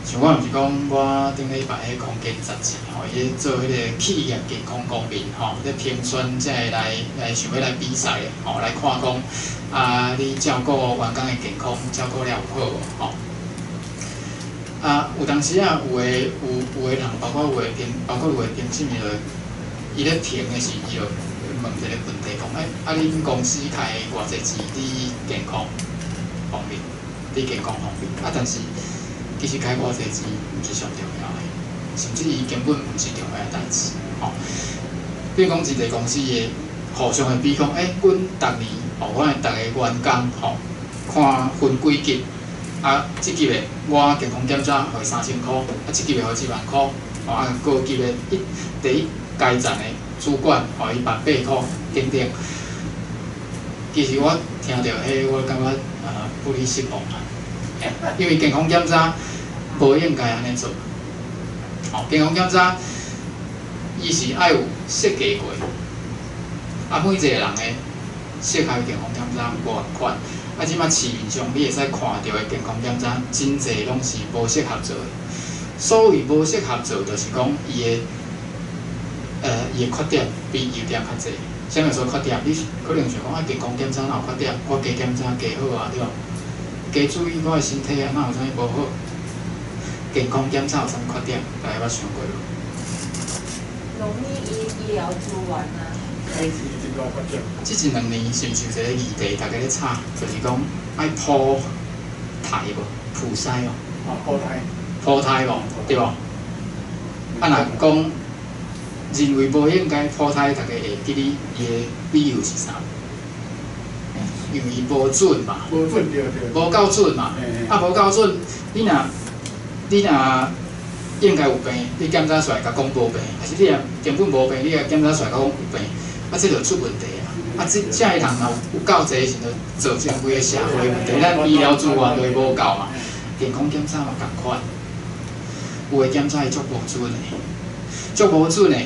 像像我毋是講我頂禮拜彼空間雜誌吼，伊咧做彼個企業健康公民吼，咧評選才會來想欲來比賽吼，來看講啊，你照顧員工的健康照顧了有好無吼？啊，有當時啊，有的人，包括有的評審伊就伊咧評的時，伊就問一個問題，講欸，啊，恁公司開偌濟錢佇健康方面，佇健康方面，啊，但是其實開偌濟錢毋是上重要的，甚至伊根本毋是重要的代誌，吼。比如講，真濟公司會互相會比講，欸，阮逐年吼，阮的逐个員工吼，看分幾級。啊，這級的我健康檢查予伊3000箍，啊，這級的予伊1萬箍，吼啊高級的第一階層的主管予伊18,000箍等等。其實我聽著彼，我感覺不理失望啊，因為健康檢查無應該按呢做。吼，健康檢查伊是愛有設計過，啊，每一個人的適合健康檢查無仝款。啊，這擺市面上你會使看著的健康檢查，真濟攏是無適合做的。所謂無適合做，就是講伊的缺點比優點較濟。啥物說缺點？你可能想講啊，健康檢查哪有缺點？我加檢查加好啊，對無？加注意我的身體啊，哪有啥物無好？健康檢查有啥物缺點？大家捌想過無？農民醫療資源啊。這一兩年是毋是有一個議題，大家咧吵，就是講愛普篩無？普篩哦。啊，普篩。普篩無？對無？啊，若講認為無應該普篩，大家會記得伊的理由是啥？因為伊無準嘛。無準對對。無夠準嘛？啊，無夠準，你若應該有病，你檢查出來共講無病，還是你若根本無病，你共檢查出來共講有病，啊，這就出問題啊！啊，這個人若有夠濟時陣，就造成規个社會問題，咱醫療資源就會無夠嘛。健康檢查嘛仝款，有的檢查伊足無準的，足無準的，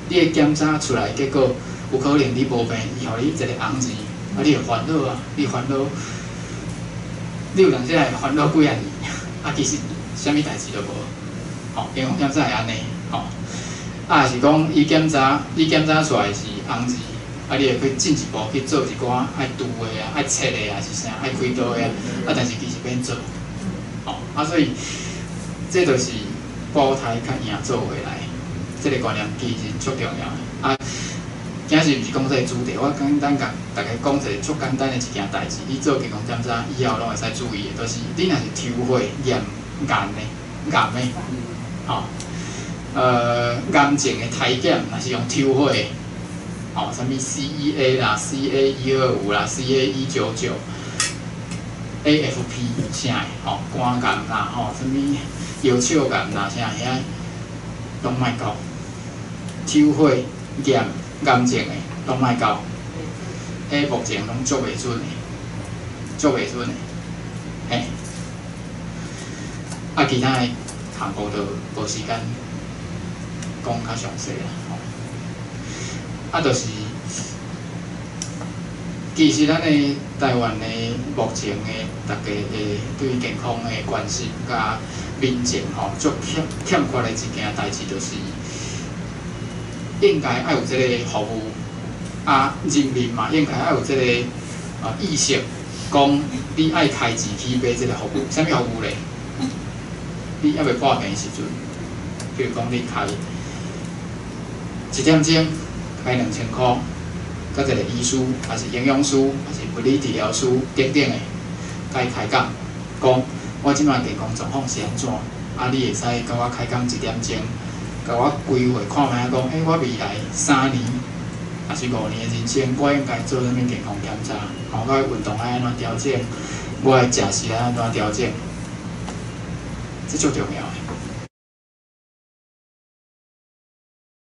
你的檢查出來結果有可能你無病，伊予你一個紅字，啊，你會煩惱啊，你煩惱，你有當時會煩惱幾仔年，啊，其實啥物代誌都無。吼，健康檢查會按呢，吼，啊，是講伊檢查，你檢查出來是紅字，啊，你會去進一步去做一寡愛除的啊、愛切的啊，是啥，愛開刀的啊，啊，但是其實免做，吼，啊，所以這就是保胎較贏做回來，這個觀念其實足重要的。啊，今日毋是講這個主題，我簡單共大家講一個足簡單的一件代誌，你做健康檢查以後攏會使注意的，就是你若是抽血驗癌的、癌的。吼，癌症的篩檢若是用抽血的，吼，啥物 CEA 啦、CA 125啦、CA 199、AFP 啥的，吼，肝癌啦，吼，啥物尿笑癌啦，啥遐攏莫交。抽血驗癌症的攏莫交，彼目前攏足袂準的，足袂準的，嘿。啊，其他的項目就無時間講較詳細啦，吼。啊，就是，其實咱的台灣的目前的逐家的對健康的關心佮民眾吼，足欠缺的一件代誌，就是應該愛有這个服務，啊，人民嘛應該愛有這个意識，講你愛開錢去買這个服務，啥物服務咧？你猶未破病的時陣，比如講你開一點鐘開2000箍，佮一個醫師，還是營養師，還是物理治療師等等的，共伊開講，講我這擺健康狀況是按怎，啊，你會使共我開講一點鐘，共我規劃看覓仔講，欸，我未來3年，還是5年的人生，我應該做啥物健康檢查？吼，我的運動愛按怎調整？我的食食愛按怎調整？這足重要的。